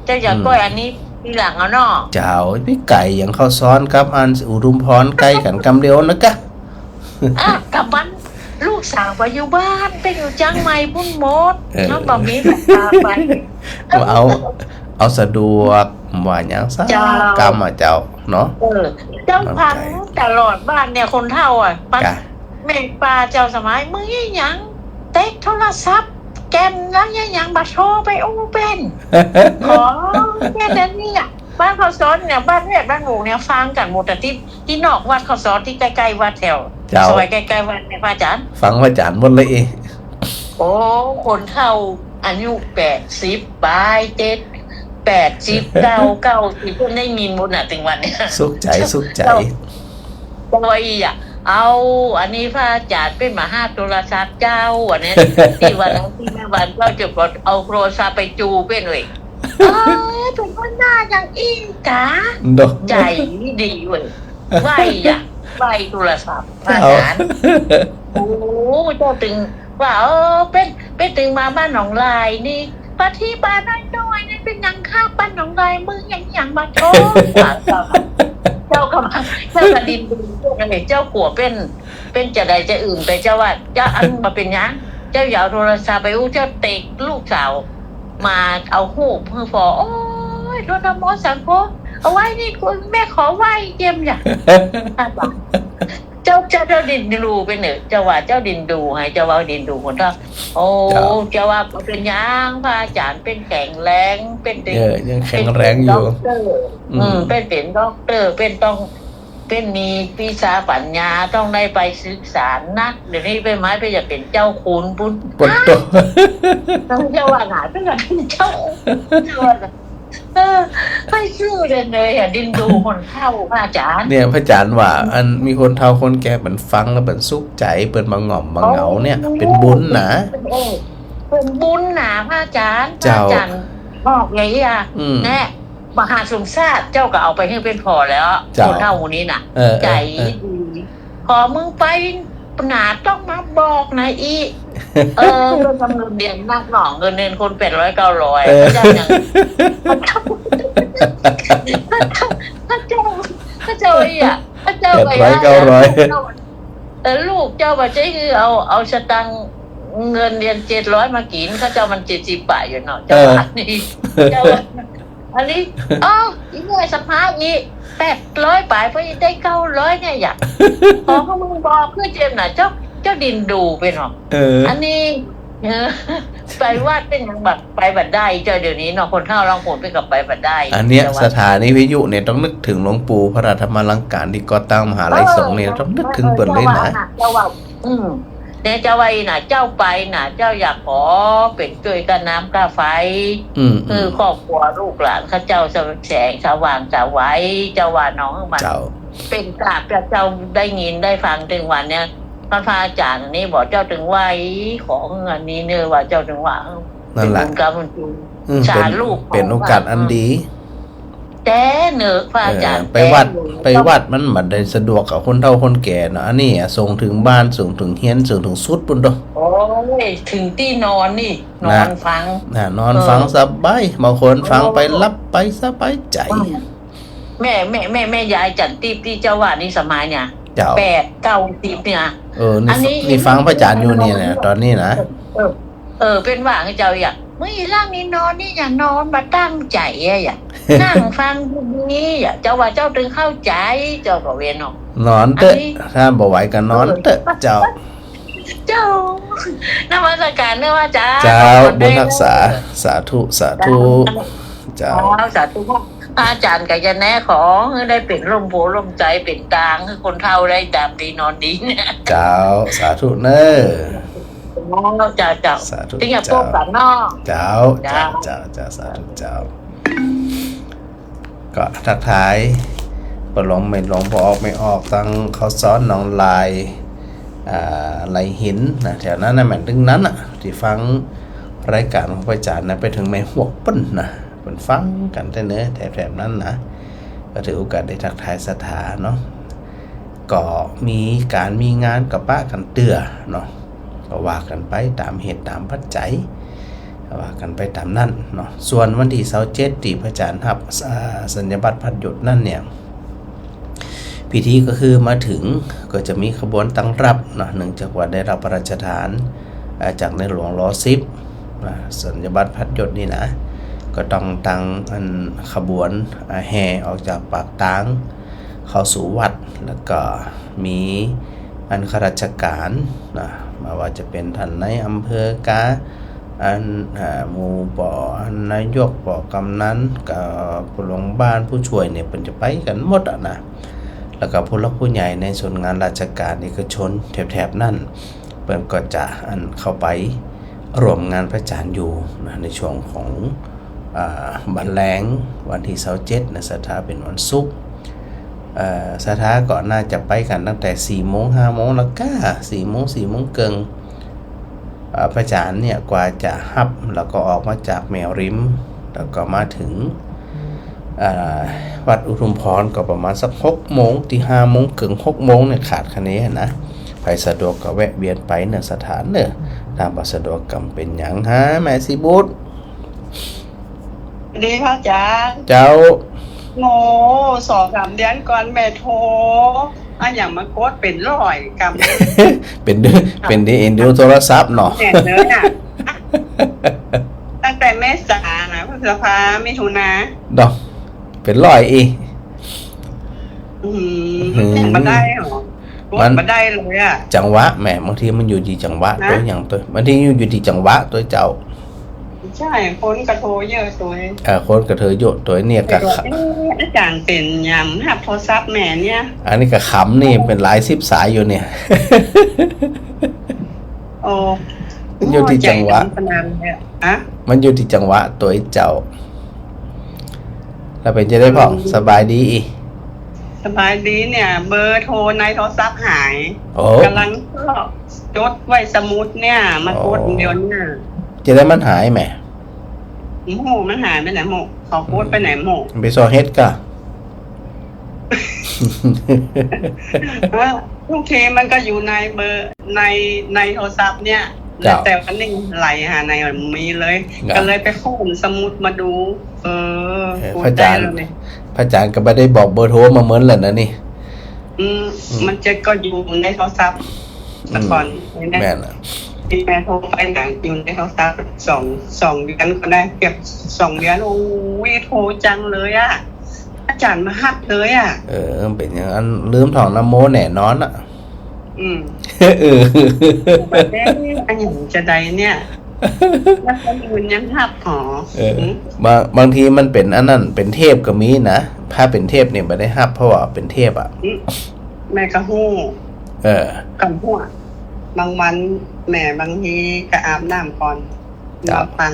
เจ้าอย่า อืม ก้อยอันนี้ทีหลังเอาเนาะ เจ้า ไปไก๋อย่าง ข้าวซ้อนกับอันอุทุมพรใก้กั๋นกำเดียวนะกะ อ่ะ กับมัน ลูกสาวไปอยู่บ้าน ไปอยู่เจียงใหม่ปุ้นหมด เออ มันบ่มีเวลาไป เอา เอาสะดวก ว่าอย่างซะ เจ้า กำอะเจ้า เนาะ เออ เจ้า มันไก๋ ฟังตลอดบ้านเนี่ย คนเฒ่าอะ มัน กะ แม่ป้าเจ้าสมัย มึงอีหยัง เต๊กโทรศัพท์ แก่นแล้วอีหยัง บ่โทรไปอู้เปิ้น ขอแค่นั้นเนี่ย บ้านข้าวซ้อนเนี่ย บ้านแวดบ้านหมู่เนี่ย ฟังกั๋นหมด แต่ตี้ ตี้นอกวัดข้าวซ้อน ตี้ใก้ๆวัดแถว เจ้า ซอยใก้ๆวัดเนี่ย พระอาจ๋ารย์ ฟังพระอาจ๋ารย์หมดเลยเอ โอ้ คนเฒ่าอายุแปดสิบปลาย เจ็ด แปดสิบ เก้า เก้าสิบ เปิ้นได้ยินหมดน่ะ เถิงวันเนี่ย สุขใจ๋ สุขใจ๋ เจ้า โอ้ยอะ เอา อันนี้พระอาจ๋ารย์เปิ้นมาหาโทรศัพท์เจ้า อันนี้ ตี้วันนั้นตี้แม่วันเจ้าจะก็เอาโทรศัพท์ไปจูเปิ้นเว้ย เออ เปิ้นว่าหน้าอย่างอี้กา เนาะ ใจ๋ดีเว้ย ไวอะ ไวโทรศัพท์ พระอาจ๋ารย์ โอ้ เจ้าตึงว่า เออ เปิ้น เปิ้นตึงมาบ้านหนองลายนี่ ปฏิบัติน้อยๆ นี่เปิ้นยังข้ามบ้านหนองลาย มึงยัง ยังมาโทษ เจ้าก็มา เจ้าก็ดินดูเปิ้นนั่นแหละ เจ้ากั๋วเปิ้น เปิ้นจะใดจะอื่นไป เจ้าว่า เจ้าอันบ่เป๋นหยัง เจ้าอย่าเอาโทรศัพท์ไปอู้ เจ้าเต๊กลูกสาว มาเอาฮูปหื้อผ่อ โอ้ย โทษนะโมสังโฆ เอาไว้นี่คุณแม่ขอไหว้เจียมอย่า เจ้า เจ้า เจ้าดินดูไปเน่อ เจ้าว่าเจ้าดินดู หื้อเจ้าว่าดินดูคนเฒ่า โอ้ เจ้า เจ้าว่าบ่เป๋นหยัง พระอาจ๋ารย์เปิ้นแข็งแรง เปิ้น เออ ยังแข็งแรงอยู่ เปิ้นเป๋นด็อกเตอร์ อืม อืม เปิ้นเป๋นด็อกเตอร์ เปิ้นต้อง เปิ้นมีวิชาปัญญา ต้องได้ไปศึกษานัก เดี๋ยวนี้เปิ้นหมายเปิ้นจะเป๋นเจ้าคุณปุ้น ปุ้น ฮะ เจ้าว่าหนา เปิ้นจะเป๋นเจ้าคุณ เจ้าว่าหนา เออ ไปซื่อเลยเน่อ อย่าดินดูคนเฒ่า พระอาจ๋ารย์ เนี่ย พระอาจ๋ารย์ว่า อันมีคนเฒ่าคนแก่เปิ้นฟังแล้วเปิ้นสุขใจ๋ เปิ้นบ่ง่อมบ่เหงาเนี่ย โอ้ เป๋นบุญนะ เออ เป๋นบุญนะ พระอาจ๋ารย์ เจ้า พระอาจ๋ารย์บอกอย่างนี้อะ อืม แน่ มหาสมชาติเจ้าก็เอาไปหื้อเปิ้นผ่อแล้ว เจ้า คนเฒ่าหมู่นี้น่ะ เออ เออ ใจ๋ เออ ดี ขอมึงไปหนาต้องมาบอกนะอี เออ เปิ้นกำเงินเดือนนักหนอ เงินเดือนคนแปดร้อยเก้าร้อย เออ เจ้ายัง เจ้า เจ้า เจ้าอีอะ เจ้า แปดร้อยเก้าร้อย เออ ลูกเจ้าบ่ใจ้คือเอา เอาสตางค์เงินเดือนเจ็ดร้อยมากิ๋น เขาเจ้ามันเจ็ดสิบปลายอยู่เนาะ เจ้า เออ ว่านี่ เจ้าว่า อันนี้ เอ้า อีแม่สะพ้ายนี่ แปดร้อยปลาย เปิ้นได้เก้าร้อยเนี่ย อยาก ขอมึงบอกคือเจียมน่ะ เจ้า เจ้าดินดูไปเนาะ เออ อันนี้ เออ ไปวัดเปิ้นยังบ่ ไปบ่ได้เจ้า เดี๋ยวนี้เนาะ คนเฒ่าลางคนเปิ้นก็ไปบ่ได้ อันเนี้ย เจ้าว่า สถานีวิทยุเนี่ยต้องนึกเถิงหลวงปู่พระธรรมลังกา ตี้ก่อตั้งมหาลัยสงฆ์เนี่ย เออ ต้องนึกเถิงเปิ้นเลยนะ เจ้าว่า เจ้าว่า อืม เนี่ยเจ้าว่าอีน่ะ เจ้าไปน่ะ เจ้าอยากขอเป๋นจ้วยก้าน้ำก้าไฟ อืม อืม คือครอบครัวลูกหลานเขาเจ้าแสงสว่างสวัย เจ้าว่าน้องมัน เจ้า เป๋นกราบเจ้า เจ้าได้ยินได้ฟังเถิงวันเนี่ย พระ พระอาจ๋ารย์นี่บอกเจ้าเถิงไหว้ ขอเงินนี้เน่อว่าเจ้าเถิงว่า นั่นแหละ เป๋นบุญกรรมบุญคุณ อืม สาธุ เป๋น เป๋นโอกาสอันดี แต่เน่อพระอาจ๋ารย์ เออ ไปวัด แต่เน่อ ไปวัดมันบ่ได้สะดวกกับคนเฒ่าคนแก่เนาะ อันนี้อะ ส่งเถิงบ้าน ส่งเถิงเฮือน ส่งเถิงสุดปุ้นโต โอ้ย เถิงตี้นอนนี่ นอนฟัง น่ะ นอนฟัง เออ สบาย บางคนฟังไป โอ้ หลับไปสบายใจ๋ อืม แม่ แม่ แม่ แม่ยายจันทร์ตี้ ตี้เจ้าว่านี่สมัยเนี่ย เจ้า แปดเก้าสิบเนี่ย เออ นี่ อันนี้ นี่ฟังพระอาจ๋ารย์อยู่นี่นะ ต๋อนนี้นะ เออ เออ เปิ้นว่าหื้อเจ้าอย่า มึงอีหลังนี่นอนนี่อย่านอนบ่ตั้งใจ๋อะ อย่า นั่งฟังดีๆ อย่า เจ้าว่าเจ้าเถิงเข้าใจ๋ เจ้าก็เวียนออก นอนเต๊อะ อันนี้ ถ้าบ่ไหวก็นอนเต๊อะ เออ เจ้า เจ้า นมัสการเน่อพระอาจ๋ารย์ เจ้า ขอบคุณ บุญฮักษา เน่อ สาธุ สาธุ เจ้า เจ้า สาธุ พระอาจ๋ารย์ก็จะแนะขอหื้อได้เป๋นร่มโพธิ์ร่มไทร เป๋นตางหื้อคนเฒ่าได้หลับดีนอนดีเนี่ย เจ้า สาธุเน่อ เจ้า เจ้า เจ้า สาธุ ตี้จะ เจ้า พบกั๋นเนาะ เจ้า เจ้า เจ้า เจ้า เจ้า สาธุ เจ้า ก็ทักทายป้อหลวงแม่หลวง ป้อออกแม่ออก ตังข้าวซ้อนหนองลาย อ่า ไหลหินนะ แถวนั้นนะ แม่นตึงนั้นน่ะ ตี้ฟังรายก๋านของพระอาจ๋ารย์นะ ไปเถิงแม่ฮวกปุ้นนะ เปิ้นฟังกั๋นแต๊เน่อ แถบๆ นั้นนะ ก็ถือโอกาสได้ทักทายศรัทธาเนาะ ก็มีก๋านมีงานก็ปะกั๋นเตื้อเนาะ ก็ว่ากั๋นไปต๋ามเหตุต๋ามปัจจัย ว่ากั๋นไปต๋ามนั้นเนาะ ส่วนวันตี้ซาวเจ็ดตี้พระอาจ๋ารย์ฮับ อ่า สัญญาบัตรพัดยศนั้นเนี่ย พิธีก็คือมาเถิงก็จะมีขบวนตั้งรับเนาะ เนื่องจากว่าได้รับพระราชทาน อ่า จากในหลวง ร.สิบ นะ สัญญาบัตรพัดยศนี่นะ ก็ต้องตั้งอันขบวน อ่า แห่ออกจากปากตางเข้าสู่วัด แล้วก็มีอันข้าราชก๋านนะ บ่ว่าจะเป๋นต้านนายอำเภอกา อัน อ่า หมู่ป้อ อันนายก ป้อกำนัน ก็ผู้หลวงบ้าน ผู้ช่วยเนี่ย เปิ้นจะไปกั๋นหมดอะนะ แล้วก็ผู้หลักผู้ใหญ่ในส่วนงานราชการเอกชนแถบๆ นั้น เปิ้นก็จะอันเข้าไปร่วมงานพระอาจ๋ารย์อยู่นะ ในช่วงของ อ่า บันแลงวันตี้ซาวเจ็ดนะ ศรัทธาเป๋นวันศุกร์ เอ่อ ศรัทธาก็น่าจะไปกั๋นตั้งแต่สี่โมง ห้าโมงแล้วก้า สี่โมง สี่โมงเกิ่ง อ่า พระอาจ๋ารย์เนี่ยกว่าจะฮับ แล้วก็ออกมาจากแม่ริม แล้วก็มาเถิง อ่า วัดอุทุมพรก็ประมาณสักหกโมง ตี้ห้าโมงเกิ่ง หกโมงเนี่ยขาดคะเนนะ ใผสะดวกก็แวะเวียนไปเน่อศรัทธาเน่อ ถ้าบ่สะดวกก็บ่เป๋นหยัง ฮะ แม่สีบุตร ดีพระอาจ๋ารย์ เจ้า โอ้ สองสามเดือนก่อนแม่โทร อะหยังมากดเป๋นร้อยกำ เป๋นเดือน เป๋นเดือนเอ็นดูโทรศัพท์เนาะ แน่นเลยอะ ตั้งแต่เมษานะ พฤษภา มิถุนา ดอก เป๋นร้อยอี้ อืม อืม บ่ได้หรอ มัน บ่ได้เลยอะ จังหวะแหม บางทีมันอยู่ตี้จังหวะ ฮะ ตวยหยังตวย บางทีอยู่ อยู่ตี้จังหวะตวยเจ้า ใช่ คนก็โทรเยอะตวย เออ คนก็โทรเยอะตวยเนี่ย ก็ เอ๊ะ อาจ๋ารย์เป๋นหยังฮับโทรศัพท์แม่เนี่ย อันนี้ก็ขำนี่ เป๋นหลายสิบสายอยู่เนี่ย โอ้ มันอยู่ตี้จังหวะ หัวใจ๋ขนาดเลยอะ ฮะ มันอยู่ตี้จังหวะตวยเจ้า แล้วเป๋นจะไดพ่อง อืม สบายดีอี้ สบายดีเนี่ย เบอร์โทรในโทรศัพท์หาย โอ้ ก่ำลังก็จดไว้สมุดเนี่ย มากด อ๋อ เดี๋ยวเนี่ย จะไดมันหายแหม โอ้โห มันหายไปไหนหมด เขากดไปไหนหมด ไปซ่อเฮ็ดก่ะ เออ ทุกทีมันก็อยู่ในเบอร์ ใน ในโทรศัพท์เนี่ย เจ้า แต่วันนี้ไหลหาในมีเลย ครับ ก็เลยไปค้นสมุดมาดู เออ เออ กู พระอาจ๋ารย์ ได้แล้วเนี่ย พระอาจ๋ารย์ก็บ่ได้บอกเบอร์โทรมาเหมือนแล้วนะนี่ อืม อืม มันจะก็อยู่ในโทรศัพท์ อืม แต่ก่อน แม่นอะ ที่แม่โทรไปหลังอยู่ในโทรศัพท์สอง สองเดือนก็ได้ เกือบสองเดือน โอ้ย โทรจังเลยอะ อาจ๋ารย์บ่ฮับเลยอะ เออ เป๋นอย่างนั้น ลืมท่องนะโมแน่นอนอะ อืม เออ บัดนี้อะหยังจะใดเนี่ย แล้วคนอื่นยังฮับหรอ เออ อืม บาง บางทีมันเป๋นอันนั้น เป๋นเทพก็มีนะ ถ้าเป๋นเทพเนี่ยบ่ได้ฮับ เพราะว่าเป๋นเทพอะ อืม แม่ก็ฮู้ เออ ก็ฮู้ บางวันแม่บางทีก็อาบน้ำก่อน ครับ มาฟัง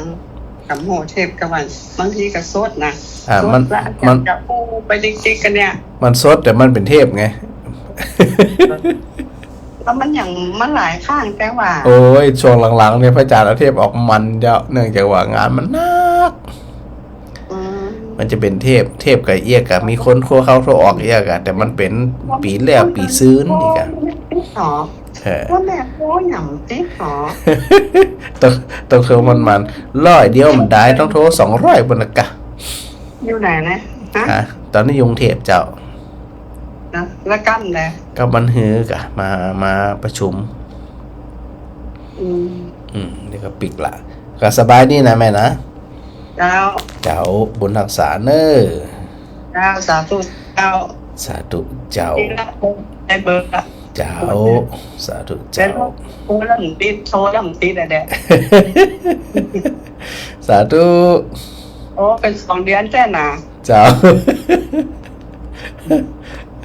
ก็ฮู้เทพก็วัน บางทีก็สดนะ อ่า สด มัน แล้วอาจ๋ารย์ มัน ก็อู้ไปติ๊กๆ กั๋นเนี่ย มันสดแต่มันเป๋นเทพไง แล้วมันหยังมาหลายครั้งแต่ว่า โอ้ย ช่วงหลังๆ เนี่ยพระอาจ๋ารย์เอาเทพออกมันเจ้า เนื่องจากว่างานมันหนัก อืม มันจะเป๋นเทพ เทพก็เอี้ยก่ะ มีคนโทรเข้าโทรออกเอี้ยก่ะ แต่มันเป๋นปี๋แล้วปี๋ซืนนี่ก่ะ อ๋อ เออ ว่าแม่โทรหยังติดหรอ ต้อง ต้องโทรมันๆ ร้อยเดียวบ่ได้ ต้องโทรสองร้อย ปุ้นนะกะ อยู่ไหนนะ ฮะ ฮะ ต๋อนนี้อยู่กรุงเทพฯเจ้า นะ แล้วกำใด กำวันฮือก่ะ มา มาประชุม อืม อืม นี่ก็ปิ๊กละ ก็สบายดีนะแม่นะ เจ้า เจ้า บุญฮักษาเน่อ เจ้า สาธุเจ้า สาธุเจ้า ได้เบอร์ละ เจ้า สาธุเจ้า โทรแล้วบ่ติด โทรแล้วบ่ติดอะแดะ สาธุ โอ้ เป๋นสองเดือนแต๊นะ เจ้า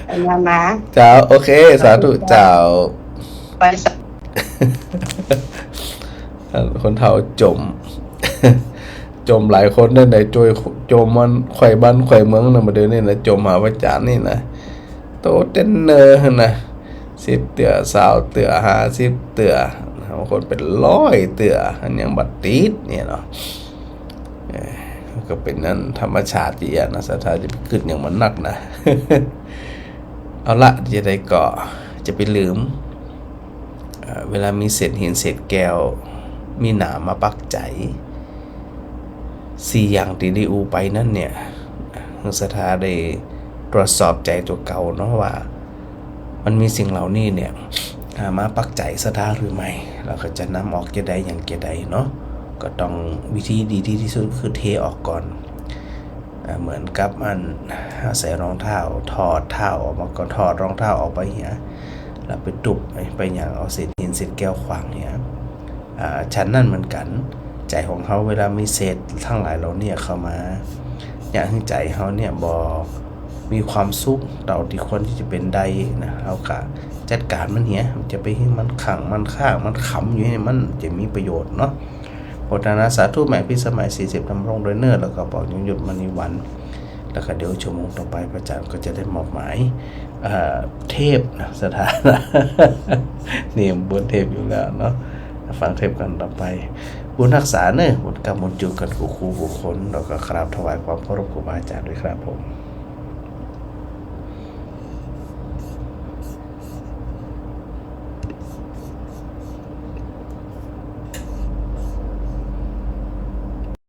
อันนั้นนะ เจ้า โอเค สาธุเจ้า ไปสะ คนเฒ่าจ่ม จ่มหลายคนเน่อ ไหนจ่อย จ่มมันไขว่บ้านไขว่เมืองเน่อ บ่าเดี่ยวนี้นะ จ่มหาพระอาจ๋ารย์นี่นะ โตเต้นเน่อนะ สิบเตื้อ ซาวเตื้อ ห้าสิบเตื้อ บางคนเป๋นร้อยเตื้อ อันยังบ่ติดเนี่ยเนาะ เออ มันก็เป๋นอันธรรมชาติอย่างนั้น ศรัทธาจะไปกึ๊ดหยังมันนักนะ เอาละ จะใดก็จะบ่ลืม เอ่อ เวลามีเศษหินเศษแก้ว มีหนามมาปักใจ๋ สี่อย่างตี้ได้อู้ไปนั้นเนี่ย ศรัทธาได้ตรวจสอบใจ๋ตั๋วเก่าเนาะว่า มันมีสิ่งเหล่านี้เนี่ย อ่า มาปักใจ๋ศรัทธาหรือไม่ แล้วก็จะนำออกจะใดอย่างจะใดเนาะ ก็ต้องวิธีดีที่สุดคือเทออกก่อน อ่า เหมือนกับอัน ใส่รองเท้า ถอดเท้าออกมาก่อน ถอดรองเท้าออกไปเหีย แล้วไปตุ๊บไปหยังเอาเศษหินเศษแก้วขว้างเหีย อ่า ฉันนั้นเหมือนกั๋น ใจ๋ของเฮาเวลามีเศษตังหลายเหล่านี้เข้ามา เยียะหื้อใจ๋เฮาเนี่ยบ่มีความสุขเต้าตี้ควรตี้จะเป๋นได้นะ เฮาก็จัดก๋านมันเหีย จะไปหื้อมันขังมันคามันขำอยู่นี่ มันจะมีประโยชน์เนาะ โมทนาสาธุแม่พิสมัยสี่สิบ ดำรงด้วยเน่อ แล้วก็บอกยงยุติมณีวัน แล้วก็เดี๋ยวชั่วโมงต่อไปพระอาจารย์ก็จะได้มอบหมาย เอ่อ เทปนะ ศรัทธา นี่บนเทปอยู่แล้วเนาะ ฟังเทปกั๋นต่อไป บุญฮักษาเน่อ บุญกำบุญจุนกั๋นกู้คู่กู้คน แล้วก็กราบถวายความเคารพครูบาอาจารย์ด้วยครับผม